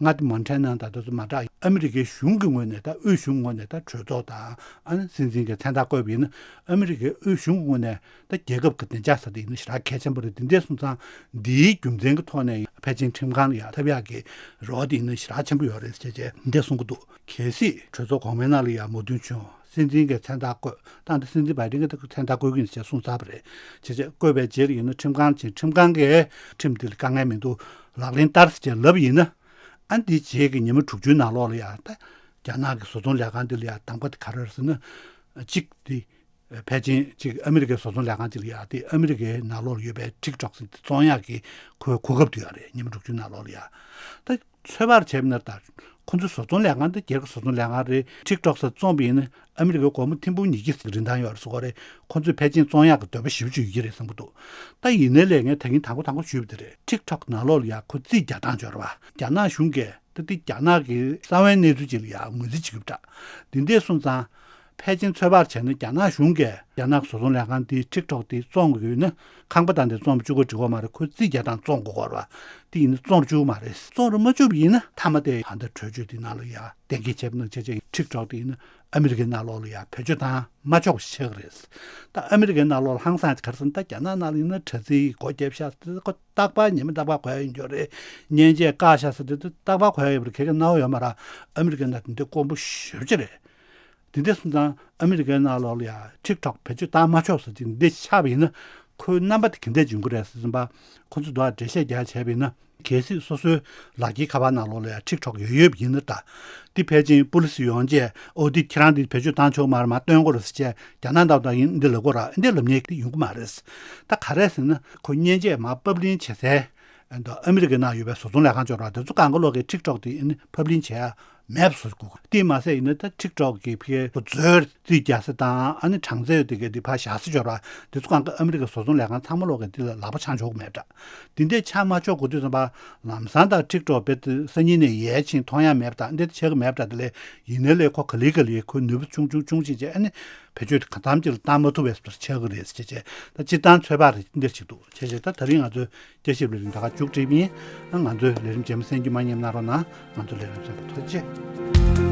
མངའ་སྡེ་མོན་ཊ་ན་ད་དེ་ཚོ་མ་གྲགས། ཨ་མི་རི་ཀའི་གཞུང་གི་ངོས་ནས་ད་དབུས་གཞུང་ངོས་ནས་ད་གྲོས་ཚོགས་དང་ཨ་ནི་སྲིད་འཛིན་གྱི་མཚན་རྟགས་བཀོད་པ་ཡིན་ན་ཨ་མི་རི་ཀའི་དབུས་གཞུང་གི་ངོས་ནས་ད་རྒྱལ་ཁབ་ཀྱི་བདེ་འཇགས་ཟེར་དེ་ཡིན་ན་ཞེ་དྲག་གལ་ཆེན་པོ་རེད། དེ་འདྲ་སོང་ཙང་འདིའི་རྒྱུ་མཚན་གྱི་ཐོག་ནས་ཕལ་ཆེར་ཁྲིམས་ཁང་ལ་ཡར་ཐོབ་ཡག་གི་རེ་བ་དེ་ཡིན་ན་ཞེ་དྲག་ཆེན་པོ་ཡོད་རེད་ཟེར་བྱས་འདི་འདྲ་གསུང་གི་འདུག་གལ་སྲིད་གྲོས་ཚོགས་གོང་མའི་ནང་ལ་ཡར་མོས་མཐུན་བྱུང་། སྲིད་འཛིན་གྱི་མཚན་རྟགས་བཀོད། ད་འདི་སྲིད་འཛིན་བྷའི་ཌེན་གྱི་མཚན་རྟགས་བཀོད་ཀྱི་ཡིན་ཟེར་གསུངས་ཚར་བ་རེད། བྱས་བྱས་བཀོད་པའི་རྗེས་ལ་ཡིན་ན་ཁྲིམས་ཁང་ཕྱིན། ཁྲིམས་ཁང་གིས་ཁྲིམས་འདི་ལ་དཀའ་ངལ་མི་འདུག་ལག་ལེན་བསྟར་ཟེར་བྱས་ལབ་ཡིན་ན། ཨ་འདི་རྗེས་ཀྱི་ཉི་མ་དྲུག་ཅུའི་ནང་ལོགས་ལ་ཡ་ད་རྒྱ་ནག་གི་བཟོ་ཚོང་ལས་ཁང་འདི་ལ་ཡ་གདམ་ག་དེ་ག་རེ་རེད་ཟེར་ན། གཅིག་དེ་ཕལ་ཆེར་གཅིག་ཨ་མི་རི་ཀའི་བཟོ་ཚོང་ལས་ཁང་གཅིག་ལ་ཡ་དེ་ཨ་མི་རི་ཀའི་ནང་ལོགས་ལ་ཡོད་པའི་ཊིག་ཊོག་ཟེར་དེ་བཙོང་ཡག་གི་ཁོའི་གོ་སྐབས་དེ་ཡོད་རེད། ཉི་མ་དྲུག་ཅུའི་ནང་ལོགས་ལ་ཡ། ད་ཚོད་དཔག་བྱས་པ་ན་ད་ཁོ་ཚོའི་བཟོ་ཚོང་ལས་ཁང་འདི་སྒེར་གྱི་བཟོ་ཚོང་ལས་ཁང་རེད། ཊིག་ཊོག་ཟེར་བཙོངས་པ་ཡིན་ན་ཨ་མི་རི་ཀའི་སྒོར་མོ་ཐེར་འབུམ་ཉིས་བརྒྱ་ཟེར་གྱི་རིན་ཐང་ཡོད་རེད་ཟེར་གྱི་རེད། ཁོ་ཚོས་ཕལ་ཆེར་བཙོང་ཡག་གི་འདོད་པ་ཞེ་པོ་ཅིག་ཡོད་ཀྱི་རེད་བསམ་གྱི་འདུག་ད་ཡིན་ནའི་ལས་ངས་ད་གིན་དང་པོ་ཞུས་པ་དེ་རེད། ཊིག་ཊོག་ནང་ལོགས་ལ་ཡ་ཁོ་རྩིས་རྒྱག་སྟངས་འབྱོར་བ་རྒྱ་ནག་གཞུང་གིས་ད་དེ་རྒྱ་ནག་གི་གསང་བའི་གནས་ཚུལ་ཅིག་ལ་ཡ་ངོས་འཛིན་བྱེད་ཀྱི་འདྲ། དེ་འདྲ་སོང་ཙང་ཕལ་ཆེར་ཚོད་དཔག་བྱས་ན་རྒྱ་ནག་གཞུང་གིས་རྒྱ་ནག་བཟོ་ཚོང་ལས་ཁང་དེའི་ཊིག་ཊོག་དེ་བཙོང་དགོས་ན་ཁང་པ་དང་དེ་བཙོང་བཅུག་གི་འགྲིག་གི་མ་རེད། ཁོས་རྩིས་རྒྱག་སྟངས་བཙོང་དགོས་ཀྱི་རེད་བ། དེ་ཡིན་ན་བཙོང་བཅུག་གི་མ་རེད། བཙོང་རུ་མ་བཅུག་པ་ཡིན་ན་མཐའ་མ་དེ་ད་ལྟ་གྲོས་ཆོད་དེ་ནང་ལ་ཡ་གཏན་འཁེལ་བྱས་པ་ནང་བཞིན་བྱས་བྱས་ཊིག་ཊོག་དེ་ཡིན་ན་ཨ་མི་རི་ཀའི་ནང་ལོགས་ལ་ཡ་བེད་སྤྱོད་བཏང་མ་ཆོག་པ་ཞིག་ཆགས་ཀྱི་རེད། ད་ཨ་མི་རི་ཀའི་ནང་ལོགས་ལ་ཧང་སངས་ག་རེ་ཟེར་ན། ད་རྒྱ་ནག་ནང་ལ་ཡིན་ན་དྲ་ཚིགས་སྒོ་བརྒྱབ་ཤག་ཟེར། ཁོ་རྟག་པར་ཉི་མ་རྟག་པར་གོ་ཡ་ཡིན་རྒྱུ་རེད། མཉེན་ཆས་བཀག་ཤག་ཟེར་དུས་རྟག་པར་གོ་ཡ་ཡོད་པ་རེད། ག་གེ་སྣང་བ་ཡོད་མ་རེད། ཨ་མི་རི་ཀའི་ནང་དེ་འདྲ་དཀོན་པོ་ཞེ་པོ་ཅིག་རེད། དེ་འདྲ་སོང་ཙང་ཨ་མི་རི་ཀའི་ནང་ལོགས་ལ་ཡ་ཊིག་ཊོག་བེད་སྤྱོད་བཏང་མ་ཆོག་ཟེར་གྱི་འདི་ཆགས་པ་ཡིན་ན་ཁོའི་རྣམ་པ་དེ་ག་འདྲ་འབྱུང་གི་རེད་ཟེར་ཙམ་པ། ཁོ་ཚོས་འདུག་འགྲེལ་བཤད་རྒྱག་བྱས་པ་ཡིན་ན། གལ་སྲིད་སོ་སོའི་ལག་འཁྱེར་ཁ་པར་ནང་ལོགས་ལ་ཡ་ཊིག་ཊོག་ཡོད་ཡོད་པ་ཡིན་ན། ད་འདི་ཕལ་ཆེར་པུ་ལི་སི་ཡོང་རྗེས་ཨོ་འདི་ཁྱེད་རང་འདི་བེད་སྤྱོད་བཏང་ཆོག་མ་རེད། མར་སྟོན་དགོས་རེད་ཟེར་བྱས་རྒྱ་ནག་འདྲ་པོ་ཡིན་འདི་ལབ་དགོས་རེད། འདི་ལབ་མཁན་འདི་ཡོང་གི་མ་རེད། ད་ག་རེ་ཟེར་ན་ཁོ་མཉེན་ཆས་མར་ཕབ་ལེན་བྱེད་སའི་ཨ་མི་རི་ཀའི་ནང་ཡོད་པའི་བཟོ་ཚོང་ལས་ཁང་འབྱོར་བ་དེ་ཚོ་སྒང་ག་ལོགས་ཀྱི་ཊིག་ཊོག་དེ་ཨ་ནི་ཕབ་ལེན་བྱེད་ཡ་མེད་པ་བཟོ་དགོས། དེ་མ་ཟད་ཡིན་ན་ད་ཊིག་ཊོག་གི་ཕ་གིའི་མཛོད་རྩིས་རྒྱག་ས་དང་ཨ་ནི་གྲངས་ཚད་དེ་གའི་དེ་ཕར་བཞག་ས་འབྱོར་བ་དེ་ཚོ་སྒང་ག་ཨ་མི་རི་ཀའི་བཟོ་ཚོང་ལས་ཁང་ཚང་མ་ལོགས་ཀྱི་དེ་ལ་ལག་པ་འཆང་ཆོག་གི་མེད་པ་འདྲ། དེ་འདྲས་འཆང་མ་ཆོག་དགོས་དུས་ཙམ་པ་ལམ་སང་ད་ཊིག་ཊོག་དཔེ་དེ་སང་ཉིན་ནས་ཡར་ཕྱིན་མཐོང་ཡ་མེད་པ་འདྲ། འདི་འདྲས་ཆགས་ཀྱི་མེད་པ་འདྲ། དེ་ལས་ཡིན་ནའི་ལས་ཁོ་ག་ལེ་ག་ལེ་ཁོའི་ནུས་པ་ཆུང་ཆུང་ཆུང་ཕྱིན་བྱས་ཨ་ནི་བེད་སྤྱོད་གང་འཚམ་ཅིག་ལ་བཏང་མ་ཐུབ་པའི་བཟོ་འདྲ་ཆགས་ཀྱི་རེད་ཟེར་བྱས་བྱས། ད་སྤྱིར་བཏང་ཚོད་དཔག་རེ་འདིར་བྱེད་འདུག་བྱས་བྱས། ད་དེ་རིང་ང་ཚོའི་བསྐྱར་ཞིབ་ལས་རིམ་ད་ག་མཇུག་སྒྲིལ་ཡིན། ང་ཚོའི་ལས་རིམ་རྗེས་མ་གསན་རྒྱུ་མ་ཉམས་གནང་རོགས་གནང་། ང་ཚོའི་ལས་རིམ་གསན་པར་ཐུགས་རྗེ་ཆེ།